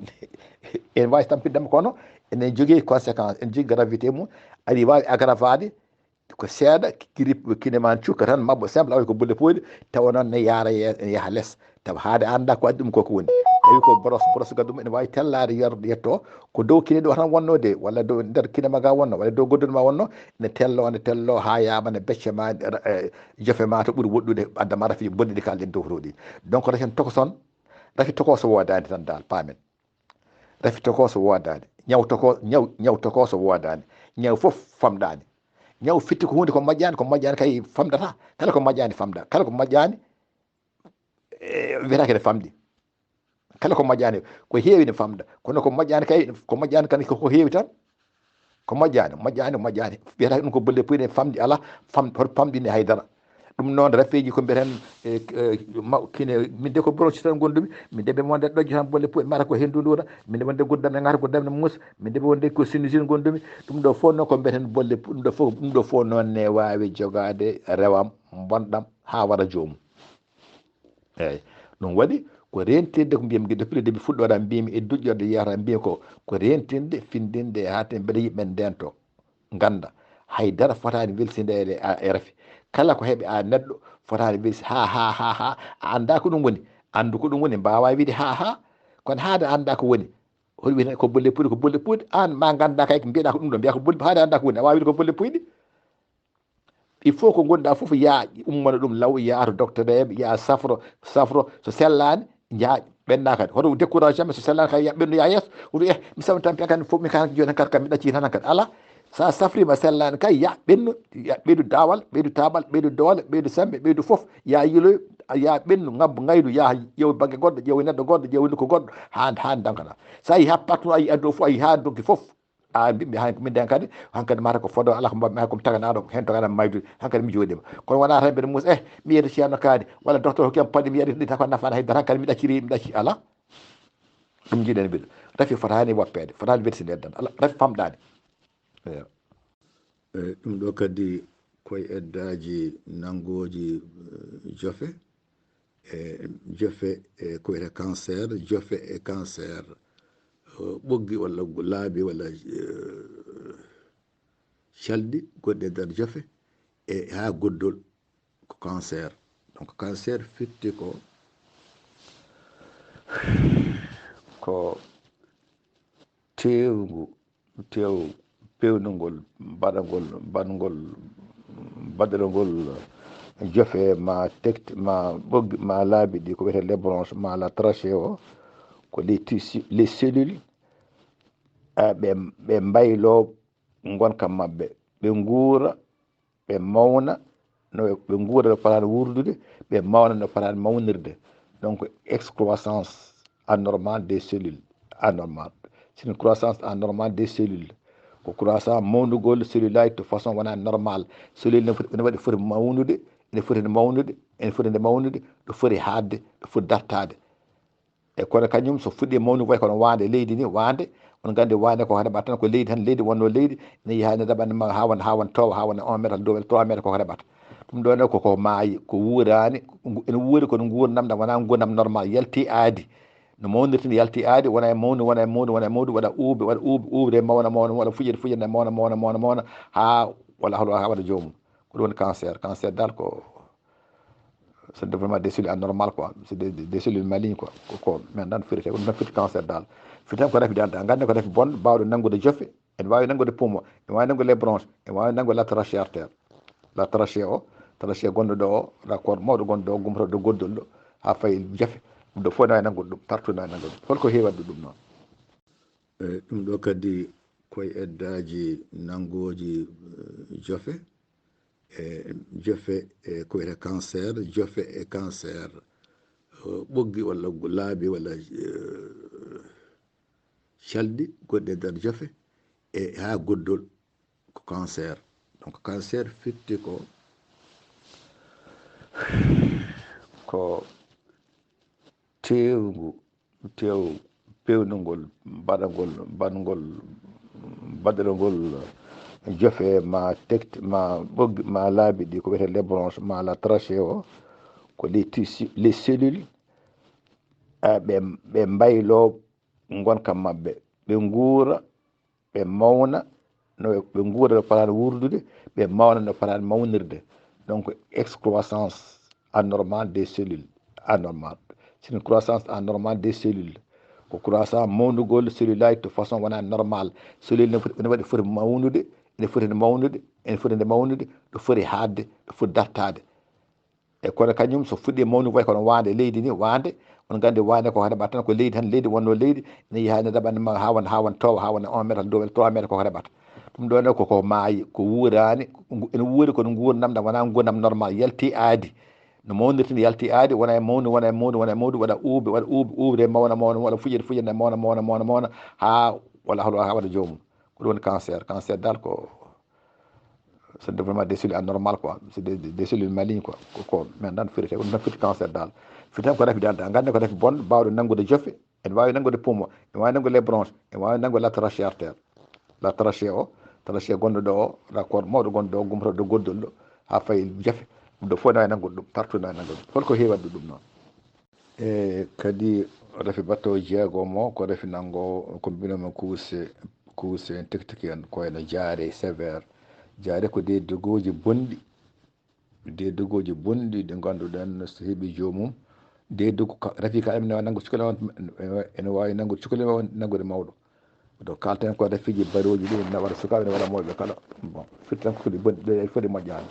ene waawi tampinde ma, kono ene jogii conséquence, ene jogii gravité mum. Aɗa waawi aggravaade, ko seeɗa, grippe, kine ma cukka tan, maɓɓo simple, awa ko bolle pooyɗi, tawa noon ne yaara ye-, ne yaha les. Tawa haade a anndaa ko addi ɗum ko ko woni. Tawi ko boros, boros gaddu mum ene waawi tellaade yer-, yetto, ko dow kine ɗo tan wonno de, walla dow nder kine ma ga wonno, walla dow goddol ma wonno, ne tello, ne tello haa yaama ne becce ma, eh, jofe ma to ɓuri woɗɗude, adda ma rafi bonɗi ɗi kalɗen dow to ɗi. Donc, rafi tokoson, rafi tokoso woodaani tan dal, paamen. Rafi tokoso woodaani. Ñaw toko-, ñaw, ñaw tokoso woodaani. Ñaw fof famɗaani. Ñaw fitti ko huunde ko moƴƴaani, ko moƴƴaani kay famɗata. Kala ko moƴƴaani famɗa. Kala ko moƴƴaani, eh, wiyata kene famɗi. Kala ko moƴƴaani, ko heewi ne famɗa. Kono ko moƴƴaani kay, ko moƴƴaani kan ko, ko heewi tan. Ko moƴƴaani, moƴƴaani, moƴƴaani. Wiyata ɗum ko bolle puyɗe famɗi alaa, fam-, hoto famɗi ne haydara. Ɗum noon rafeeji ko mbiyeten, e, e, ma-, kine, min de ko bronchite tan ngonndumi, min de ɓe wonde ɗojjo tan bolle puyɗe mara ko henndu nduura, min de wonde goddam ne ngata goddam ne muusa, min de ɓe wonde ko sinusite ngonndumi. Ɗum ɗo fof noon ko mbiyeten bolle pu-, ɗum ɗo fof, ɗum ɗo fof noon ne waawi jogaade rewam, bonɗam haa wara joomum. Eeyi, ɗum waɗi ko reentirde ko mbiyami depuis le début fuɗɗoore am mbiymi e duƴƴorde yiyata mbiymi ko, ko reentirde, findinde e haaɗde mbeɗa yiɗi ɓen ndento, ngannda. Hay dara fotaani welsindeede a e rafi. Kala ko heɓi a neɗɗo fotaani welsi ha, ha, ha, ha, a anndaa ko ɗum woni. Anndu ko ɗum woni, mbaawaa wiide ha, ha. Kono haade a anndaa ko woni. Hoɗum wiyata ko bolle puyɗi, ko bolle puyɗi. Aan ma nganndaa kay ko mbiyeɗaa ko ɗum ɗo, mbiyaa ko bolle, haade a anndaa ko woni. A waawi wiide ko bolle puyɗi. Il faut ko ngonɗaa fof yaa ummano ɗum law, yaa to docteur en, yaa safro, safro, so sellaani, njaha ɓennaa kadi. Hoto découragé jamais, so sellaani kay ya ɓennu, yaa yeeso. Hoto eh, mi sawi tan kadi fof, mi kan jooni kadi kam mi ɗaccii tan kadi. Alaa, so a safriima sellaani kay, ya ɓennu, ya ɓeydu daawal, ɓeydu taaɓal, ɓeydu doole, ɓeydu semmbe, ɓeydu fof. Yaa yiloy, yaa ɓennu, ngabbu, ngaydu, yaa ƴeew bannge goɗɗo, ƴeew neɗɗo goɗɗo, ƴeew nokku goɗɗo, haa, haa ndonkana. So a yii haa patron, a yii aduna fof, a yii haa ndonki fof. A mbiɗmi han, min den kadi, hankadi mata ko fodo, alaa ko mbaɗmi hay ko mi taganaɗo, heen tagana maydude, hankadi mi jooɗima. Kono wonaa tan mbiɗa muusa, eh, mi yeeto ceerno kaani, walla docteur hokkiyam paɗɗi, mi yari ɗi, tawa nafaani hay dara, hankadi mi ɗacciri, mi ɗacci, alaa. Ɗum njiɗen mbiɗa. Rafi fotaani woppeede, fotaani welsindeede tan, alaa, rafi famɗaani. Eeyo. E, ɗum ɗo kadi koye eddaaji nanngooji, eh, jofe. E, jofe, e, ko wiyetee cancer, jofe e cancer, eh, ɓoggi walla laabi walla, eh, calɗi goɗɗi e nder jofe, e haa goddol ko cancer. Donc, cancer firti ko, ko tewngu, tew-, pewnugol, baɗagol, baɗgol, baɗiragol jofe ma tekti, ma ɓoggi, ma laabi ɗi, ko wiyetee les bronches, ma la trachée o, ko les tissus, les cellules, a, ɓe, ɓe mbayloo ngonka maɓɓe, ɓe nguura, ɓe mawna, no ɓe nguura no fotaani wuurdude, ɓe mawna no fotaani mawnirde. Donc, excroissance anormale des cellules anormales. C'est une croissance anormale des cellules. Ko croissance mawnugol cellule aji to façon wonaa normal. Cellule ne foti, ene waɗi foti mawnude, ene foti nde mawnude, ene foti nde mawnude, ɗo foti haaɗde, ɗo foti dartaade. E kono kañum so fuɗɗii mawnude, way kono waande leydi ni, waande, on nganndi waande ko hono ɓatta tan ko leydi tan, leydi wonno leydi, ne yaha ne daɓa ma haa won, haa won toowa, haa won un mètre, deux mètre, trois mètre ko hono ɓatta. Ɗum ɗo ne ko, ko maayi, ko wuuraani, ngu-, ene wuuri kono nguurndam ɗam wonaa nguurndam normal, yalti aadi. No mawnirta ni yalti aadi, wona e mawnu, wona e mawnu, wona e mawnu, waɗa uubi, waɗa uubi, uubre mawna, mawna, waɗa fujede, fujede mawna, mawna, mawna, mawna, haa wala holo, haa waɗa joomum. Ko ɗum woni cancer. Cancer dal ko, c'est le développement des cellules anormal quoi. C'est des, des, des cellules malignes quoi. Ko, ko, mais nan firete, ko nan firti cancer dal. Firti tan ko rafi dal, dal. Ngande ko rafi bon, bawɗo nanngude jofe, ene waawi nanngude poumon, ene waawi nanngude les bronches, ene waawi nanngude la trachée artère. La trachée o, trachée gonɗo ɗo o, raccord mawɗo gonɗo ɗo, gumpoto ɗo goddol ɗo, haa fayi jofe. Ɗum ɗo fof ne waawi nanngude ɗum, partout ne waawi nanngude ɗum. Holko heewi waɗde ɗum noon? E ɗum ɗo kadi koye eddaaji nanngooji, eh, jofe. E jofe e ko wiyetee cancer, jofe e cancer, eh, ɓoggi walla laabi walla, eh, calɗi gonɗi e nder jofe, e haa goddol ko cancer. Donc cancer firti ko, ko tewngu, tew-, pewnugol, baɗagol, baɗgol, baɗiragol jofe ma tect-, ma ɓoggi, ma laabi ɗi, ko wiyetee les bronches, ma la trachée o, ko les tissus, les cellules, a, ɓe, ɓe mbayloo ngonka maɓɓe, ɓe nguura, ɓe mawna, no ɓe nguura no fotani wuurdude, ɓe mawna no fotani mawnirde. Donc, excroissance anormale des cellules, anormale. C'est une croissance anormale des cellules. Ko croissance mawnugol cellule aji to façon wona normal. Cellule ne foti, ne waɗi foti mawnude, ene foti nde mawnude, ene foti nde mawnude, ɗo foti haaɗde, ɗo foti dartaade. E kono kañum so fuɗɗii mawnude, way kono waande leydi ni, waande, on nganndi waande koko heɓata tan ko leydi tan, leydi wonno leydi, ene yaha ene daɓa ene mawa haa wona, haa wona toowa, haa wona un mètre, deux mètres, trois mètres koko heɓata. Ɗum ɗo ne koko maayi, ko wuuraani, ene wuuri kono nguurndam ɗam wonaa nguurndam normal, yalti aadi. No mawnirta ni yalti aadi, wona e mawnu, wona e mawnu, wona e mawnu, waɗa uubi, waɗa uubi, uubi de mawna, mawna, waɗa fujede, fujede mawna, mawna, mawna, mawna, haa wala holo haa waɗa joomum. Ko ɗum woni cancer. Cancer dal ko c'est le développement des cellules anormales quoi. C'est des, des, des cellules malignes quoi. Ko, ko, mais nan firete, ɗum tan firti cancer dal. Firti tan ko rafi dal, dal. Ngannden ko rafi bonɗo, baawɗo nanngude jofe, ene waawi nanngude poumon, ene waawi nanngude les bronches, ene waawi nanngude la trachée artère. La trachée o, trachée gonɗo ɗo o, raccord mawɗo gonɗo ɗo, gumpoto ɗo goddol ɗo, haa fayi jofe. Ɗum ɗo fof ene waawi nanngude ɗum, partout ene waawi nanngude ɗum. Holko heewi waɗde ɗum noon? E kadi rafi battoowo jeegomo ko rafi nanngo ko mbinoma kuuse, kuuse en, tektiki en, ko ene jaare sévère. Jaare ko des dégâts bonɗi, des dégâts bonɗi ɗi ngannduɗen so heɓi joomum. Des dégâts ka, rafi ka ene waawi nanngude cukalel, ene waawi nanngude cukalel, waawi nanngude mawɗo. Donc kalten ko rafiiji barooji ɗi, ene waɗa sukaaɓe, ene waɗa mawɓe kala. Bon, firti tan ko ɗi bonɗi, ɗe foti moƴƴaani.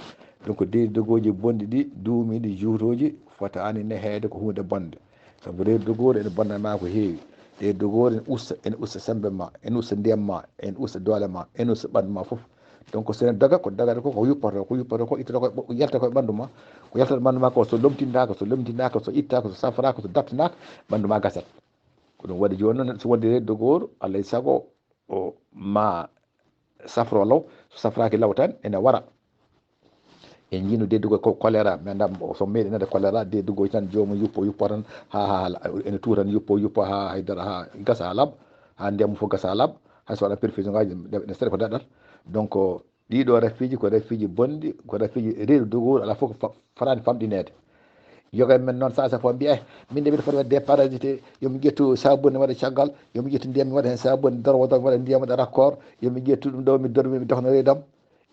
Donc des dégâts bonɗi ɗi, duumiiɗi, juutooji, fotaani neheede ko huunde bonde. Sabu reedu dogoore ene bonna ma ko heewi. Reedu dogoore ene usta, ene usta semmbe ma, ene usta ndiyam ma, ene usta doole ma, ene usta ɓanndu ma fof. Donc so ene doga, ko dogata ko, ko yuppoto, ko yuppoto ko, ittoto ko, yalta ko e ɓanndu ma. Ko yaltata ɓanndu ma ko, so lomtintaaka, so lomtintaaka, so ittaaka, so safraaka, so dartanaaka, ɓanndu ma gasat. Ko ɗum waɗi jooni noon, so wonde reedu dogoore, alaa e sago o ma safro law, so safraaki law tan ene wara. En njiino deedugo ko choléra, mi anndaa so meeɗi nande choléra, deedugo tan joomum yuppo, yuppo tan, haa, haa, haa, ene tuura tan, yuppo, yuppo, haa haydara, haa gasa, haa laaɓa, haa ndiyam mum fof gasa, haa laaɓa, hay so waɗa perfusion ngaji, ene seeɗa ko daɗɗata. Donc, ɗiɗo rafiiji ko rafiiji bonɗi, ko rafiiji reedu dogoore, alaa fof ko fa-, fotaani famɗineede. Yoga men noon, saaha fof mbiya, "Eh, min de mbiɗa foti waɗde déparasité, yo mi ƴettu sabunde mi waɗa caggal, yo mi ƴettu ndiyam mi waɗa heen sabunde, darwa, darwa, mi waɗa ndiyam, mi waɗa raccord, yo mi ƴettu ɗum ɗo, mi dor-, mi dohna reedam."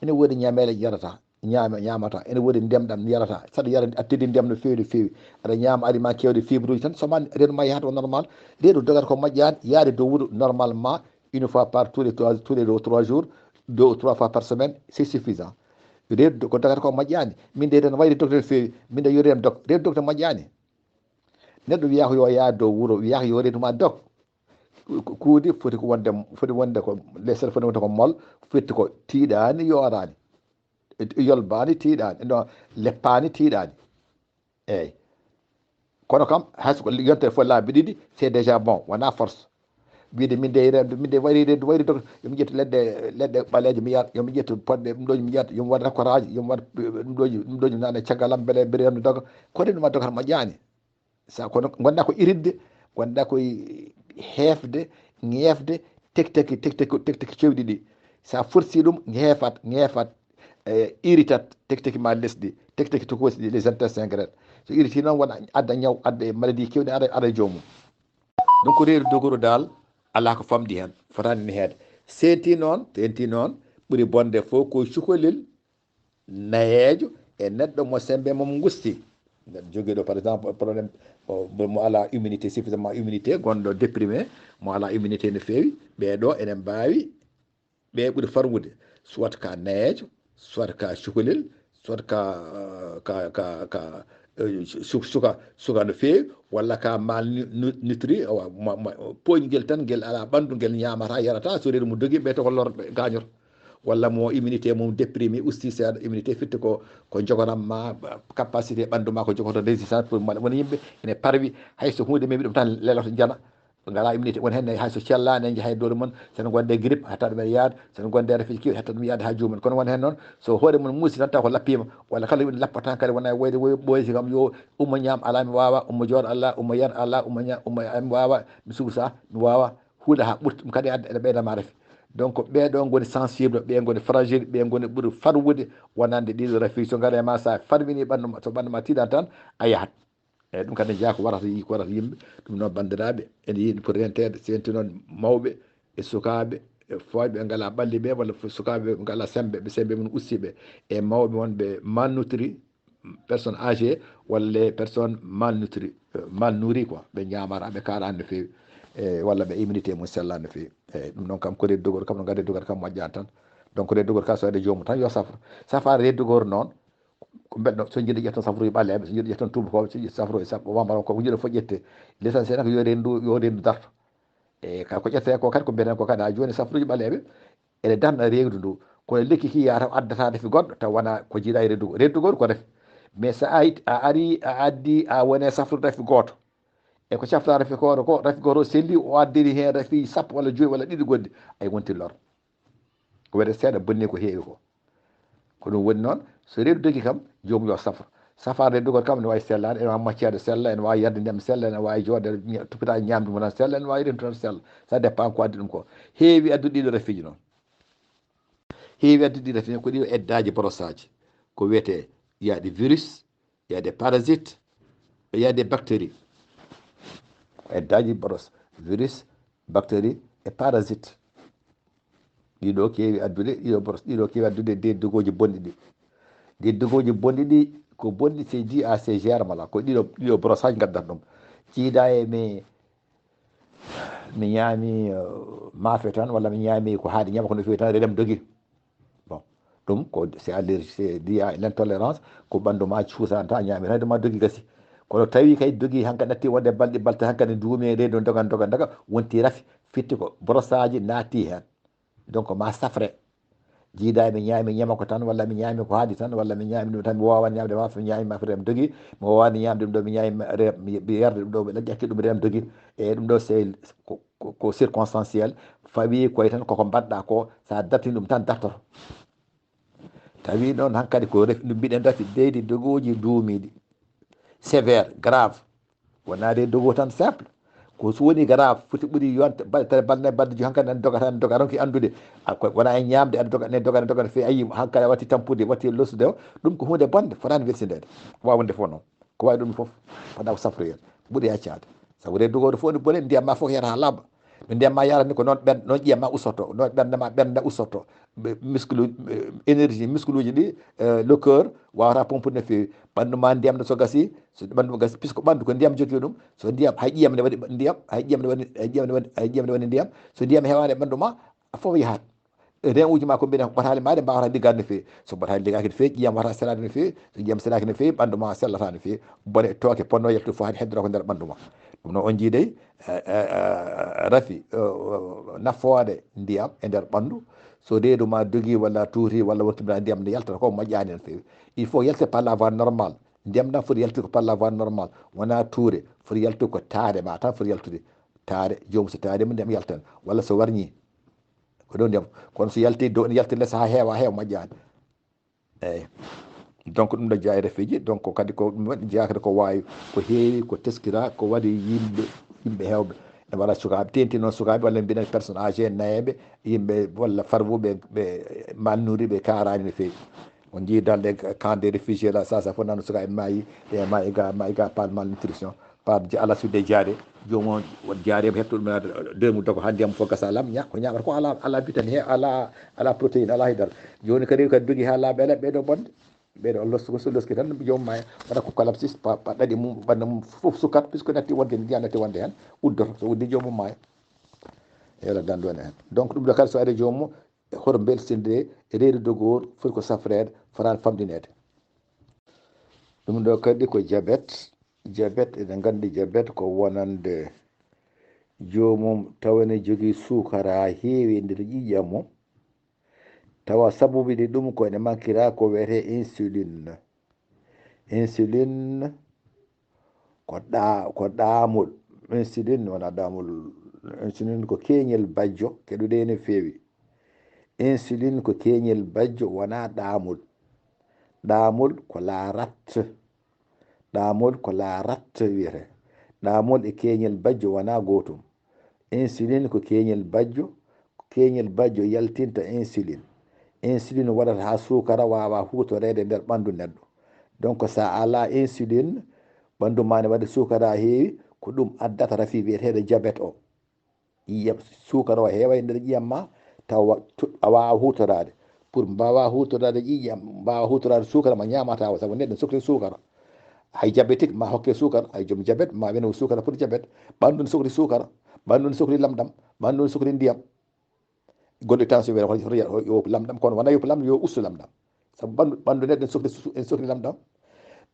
Ene woodi ñaameele yarata, ñaame-, ñaamata, ene woodi ndiyam ɗam yarata. Saɗa yara, a teddi ndiyam no feewi, no feewi. Aɗa ñaama, ari ma keewde fibre uji tan, so ma reedu ma yahata o normal, reedu dogata ko moƴƴaani, yaade dow wuro normalement, une fois par tous les trois, tous les deux ou trois jours, deux ou trois fois par semaine, c'est suffisant. Reedu ko dogata ko moƴƴaani. Min de tan wayde docteur feewi, min de yo reem dok, reedu docteur moƴƴaani. Neɗɗo wiyaa ko yo yaah dow wuro, wiyaa ko yo reedu ma dok. Ku-, kuudi foti ko wonde, foti wonde ko, les sel foti wonde ko mol, firti ko tiiɗaani, yooraani. Yolbaani, tiiɗaani. No, leppaani, tiiɗaani. Eey. Kono kam, hay so ko yontere fof laabi ɗiɗi, c'est déjà bon, wonaa force. Wiide min de, min de wayri, wayri dog, yo mi ƴettu leɗɗe, leɗɗe ɓaleeje mi yar, yo mi ƴettu poɗɗe, ɗum ɗooji mi yar, yo mi waɗ rakkoraaji, yo mi waɗ ɗum ɗooji, ɗum ɗooji nana caggal am, mbele, mbele mi doga. Ko ɗum ma doga tan moƴƴaani. Sa kono ngonɗa ko iritde, ngonɗa ko heefde, ŋeefde, tekteki, tekteki, tekteki cewɗi ɗi. Sa forsi ɗum, ŋeefat, ŋeefat, e, iritat, tekteki ma lesɗi, tekteki tokosi ɗi, les intestins grêles. So iriti noon, wona adda ñaw, adda e maladie kewɗi, ara, ara e joomum. Donc, reedu dogoro dal, alaa ko famɗi heen, fotaani neheede. Seenti noon, seenti noon, ɓuri bonde fof ko cukalel nayeejo e neɗɗo mo semmbe mum ngusti. Neɗɗo jogiiɗo, par exemple, problème, o, mo alaa immunité, suffisamment immunité, gonɗo déprimé, mo alaa immunité no feewi, ɓee ɗo ene mbaawi, ɓe ɓuri farwude, soit ka nayeejo, soit ka cukalel, Soit ka ka ka ka eh, su- suka suka no feewi, walla ka mal nu- nu- nutri, awa, ma- ma- poñgel tan, ngel ala ɓandu, ngel ñamata yarata, so reedu mum dogi, ɓe to ko lorɓe gañoto. Walla mo immunité mum déprimé, usti seeɗa, immunité fitte ko ko jogoram ma, capacité ɓandu ma ko jogoto, résistance pour mal. Woni yimɓe ene parwi, hay so hunde memi ɗum tan leloto jana. Ngala immunité, won hen hay so cellani en jahay dole mon, sen gonde grippe hatta ɗum yaade, sen gonde refiji kewi hatta ɗum yaade ha jomum. Kono won hen noon, so hoore mon muusi tan taw ko lappima, walla kala woni lappata kadi wona wayde woy ɓoyti kam yo ummo ñaam ala mi wawa, ummo jooɗo ala, ummo yar ala, ummo ñaam, ummo mi wawa, mi suusa, mi wawa huuda ha ɓurti ɗum kadi adda ene ɓeyda ma refi. Donc ɓeɗo goni sensible, ɓe goni fragile, ɓe goni ɓuri farwude wonande ɗiɗo refi. So ngare ma sa farwini ɓandu ma, so ɓandu ma tiiɗan tan a yahat. Eyyi, ɗum kadi ne jeyaa ko warata yi- ko warata yimɓe. Ɗum noon, banndiraaɓe, ene yiɗi pour renteede, senti noon mawɓe e sukaaɓe e fooyɓe ɓe ngalaa ɓalli ɓe, walla fo- sukaaɓe ɓe ngalaa semmbe, ɓe semmbe mum usti ɓe, e mawɓe wonɓe malnutri, personne âgée, walla les personnes malnutri, euh, mal nourri quoi, ɓe ñaamata, ɓe kaaraani no feewi, e walla ɓe immunité mum sellaani no feewi. Eyyi, ɗum noon kam ko reedu dogoor kam, no ngadde dogoor kam moƴƴaani tan. Donc reedu dogoor kam so waɗi joomum tan yo safro. Safaare reedu dogoor noon, ko mbeɗa so jiɗɗo ƴettan safruji ɓaleeɓe, so jiɗɗo ƴettan tuubakooɓe, so jiɗɗo safruji sappo wamaro ko jiɗɗo fof ƴette. L'essentiel ko yo reendu, yo reendu darto. E ka ko ƴettee ko kadi ko mbiyeten ko kadi ha jooni safruji ɓaleeɓe ene darna reendu ndu. Kono lekki ki yaata addata refi goɗɗo taw wona ko jiiɗa e reendu. Reendu goɗɗo ko refi. Mais so a it- a ari a addi a wone safrude refi gooto. E ko cafta refi ko ko refi gooto selli o addiri heen refi sappo walla joyi walla ɗiɗi goɗɗi. Ay wonti lor. Ko wiyete seeɗa bonni ko heewi ko. Ko ɗum woni noon, so reedu dogi kam, joomum yo safro. Safaare reedu dogi kam ene waawi sellaade, ene waawi maccaade sella, ene waawi yarde ndiyam sella, ene waawi jooɗde ña- toppita ñaamdu mum tan sella, ene waawi rentude tan sella. Ça dépend ko addi ɗum ko. Heewi addude ɗiɗo refiiji noon. Heewi addude ɗiɗo refiiji ko ɗiɗo eddaaji borosaaji. Ko wiyetee, il y a des virus, il y a des parasites, il y a des bactéries. Eddaaji boros, virus, bactérie e parasite. Ɗiɗo keewi addude, ɗiɗo boros, ɗiɗo keewi addude des dogooji bonɗi ɗi. Des dogooji bonɗi ɗi ko bonɗi c'est dû à ces germes là. Ko ɗiɗo, ɗiɗo brossage ngaddata ɗum. Jiida e mi, mi ñaami euh, maafe tan, walla mi ñaami ko haadi ñaama ko no feewi tan, reedam dogi. Bon, ɗum ko c'est allergie, c'est lié à l'intolérance, ko ɓanndu ma cuusanta, a ñaami reedu ma dogi gasi. Kono tawi kay dogi hankadi natti wonde balɗe balte hankadi duumi e reedu dogan dogan dogan, wonti rafi, fitti ko brossage naatti heen. Donc ma safre. Jiida mi ñaami ñama ko tan, walla mi ñaami ko haadi tan, walla mi ñaami ɗum tan, mi wawa ñamde ma, mi ñaami ma reedam dogi, mi wawani ñamde ɗum ɗo, mi ñaami ma reedam, mi mi yarde ɗum ɗo, mi ƴakki ɗum reedam dogi. E ɗum ɗo c'est ko, ko, ko circonstanciel, fawi koye tan koko mbaɗɗa ko, sa dartini ɗum tan dartoto. Tawi noon hankadi ko ref no mbiɗen rafi deydi dogooji duumiiɗi, sévère, grave. Wonaa de dogo tan simple. Ko so woni grave, foti ɓuri yonta balɗe balɗe balɗe joyi hankadi nan doga tan doga, ronki anndude. A ko wona e ñaamde aɗa doga ne doga ne doga ne feewi, ayi hankadi a watti tampude, watti losude o, ɗum ko huunde bonde, fotaani welsindeede. Waawde fof noon. Ko wawi ɗum fof fada ko safroyel ɓuri yaccaade. Sabu reedu dogooɗo fof ne bone, ndiyam ma fof yata ha laaɓa. No ndiyam ma yarata ni ko noon ɓen noon ƴiyam ma usoto, noon ɓernde ma ɓernde usoto. Ɓe- muscle uji- ɓe- énergie muscle uji ɗi, euh, le cœur wawata pompude no feewi. Ɓandu ma ndiyam ne so gasi, so ɓandu ma gasi puisque ɓandu ko ndiyam jogui ɗum. So ndiyam hay ƴiyam ne waɗi ndiyam, hay ƴiyam ne waɗi hay ƴiyam ne waɗi hay ƴiyam ne waɗi ndiyam. So ndiyam heewani e ɓandu ma, a fof yahat. Rein uji ma ko mbiɗen ko ɓataali ma ɗe mbawata liggaade no feewi. So ɓataali liggaaki no feewi, ƴiyam wata selaade no feewi. So ƴiyam selaaki no feewi, ɓandu ma sellata no feewi. Bone, tooke ponno yaltude fof haade heddora ko nder ɓandu ma. Ɗum noon on jiidey eh, eh, eh, rafi eh, nafoore ndiyam e nder ɓandu. So reedu ma dogi walla tuuti walla wonti mbiɗa ndiyam ne yaltata ko moƴƴaani no feewi. Il faut yaltude par la voie normale. Ndiyam ɗam foti yaltude ko par la voie normale, wona tuure. Foti yaltude ko taade ma tan foti yaltude. Taade joomum so taade mo ndiyam yaltan walla so warñi. Ko ɗo ndiyam, kono so yalti dow ne yalti les ha heewa heewa moƴƴaani. Eyyi. Donc ɗum ɗo jeyaa e refiji, donc kadi ko ɗum waɗi jeyaa kadi ko wawi, ko heewi, ko teskira, ko waɗi yimɓe, yimɓe hewɓe. Ne waɗa sukaaɓe, tenti noon sukaaɓe walla mbiɗen personne âgé, nayeɓe, yimɓe walla farwuɓe, ɓe malnuri, ɓe kaarani no feewi. On jii dalde camp des réfugiés la, ça ça fof nano sukaaɓe maayi, ɓe maayi ga, maayi ga par malnutrition. Pape Dia, Alla sudde jaare, joomum on jaare mo hetto ɗum, deux mille dogo ha ndiyam fof gasa lam, ña- ko ñamata ko ala, ala vitamine he, ala, ala protéine, ala haydara. Joni kadi kadi dogi ha laaɓi ala ɓeɗo bonde. Ɓeɗo losko so loski tan joomum maya, waɗa ko collapsis, pa- pa- ɗaɗi mum, ɓandu mum fof sukkat puisque natti wonde ndiyam natti wonde hen, uddoto, so uddi joomum maya. Yo Allah dandu en hen. Donc ɗum ɗo kadi so ari joomum, hoto mbelsinde reedu dogoor foti ko safreede, fotaani famɗineede. Ɗum ɗo kadi ko jabet. Jabet, eɗen nganndi jabet ko wonande joomum tawa ene jogii suukara haa heewi e nder ƴiiƴam mum. Tawa sababude ɗum ko ene mankira ko wiyetee insulin. Insulin ko ɗa-, ko ɗaamol. Insulin wonaa ɗaamol. Insulin ko keeñel bajjo, keɗuɗe no feewi. Insulin ko keeñel bajjo, wonaa ɗaamol. Ɗaamol ko la rat. Ɗaamol ko la rat wiyetee. Ɗaamol e keeñel bajjo wonaa gootum. Insulin ko keeñel bajjo, ko keeñel bajjo yaltinta insulin. Insulin waɗata haa suukara waawa huutoreede nder ɓanndu neɗɗo. Donc, so a alaa insulin, ɓanndu maa ne waɗa suukara heewi, ko ɗum addata rafi wiyeteeɗo jabet o. Ƴiiƴam, suukara o heewa e nder ƴiiƴam ma, tawa tu-, a waawa huutoraade. Pour mbaawa huutoraade ƴiiƴam, mbaawa huutoraade suukara ma ñaamata o, sabu neɗɗo ne sokli suukara. Hay diabétique ma hokke suukara, hay joom jabet ma wiyane o suukara pour jabet. Ɓanndu ne sokli suukara, ɓanndu ne sokli lamɗam, ɓanndu ne sokli ndiyam. Goɗɗo tension wiyata hoto yo, yo lamɗam, kono wonaa yo lamɗam, yo ustu lamɗam. Sabu ɓanndu, ɓanndu neɗɗo ne sokli su-, ene sokli lamɗam.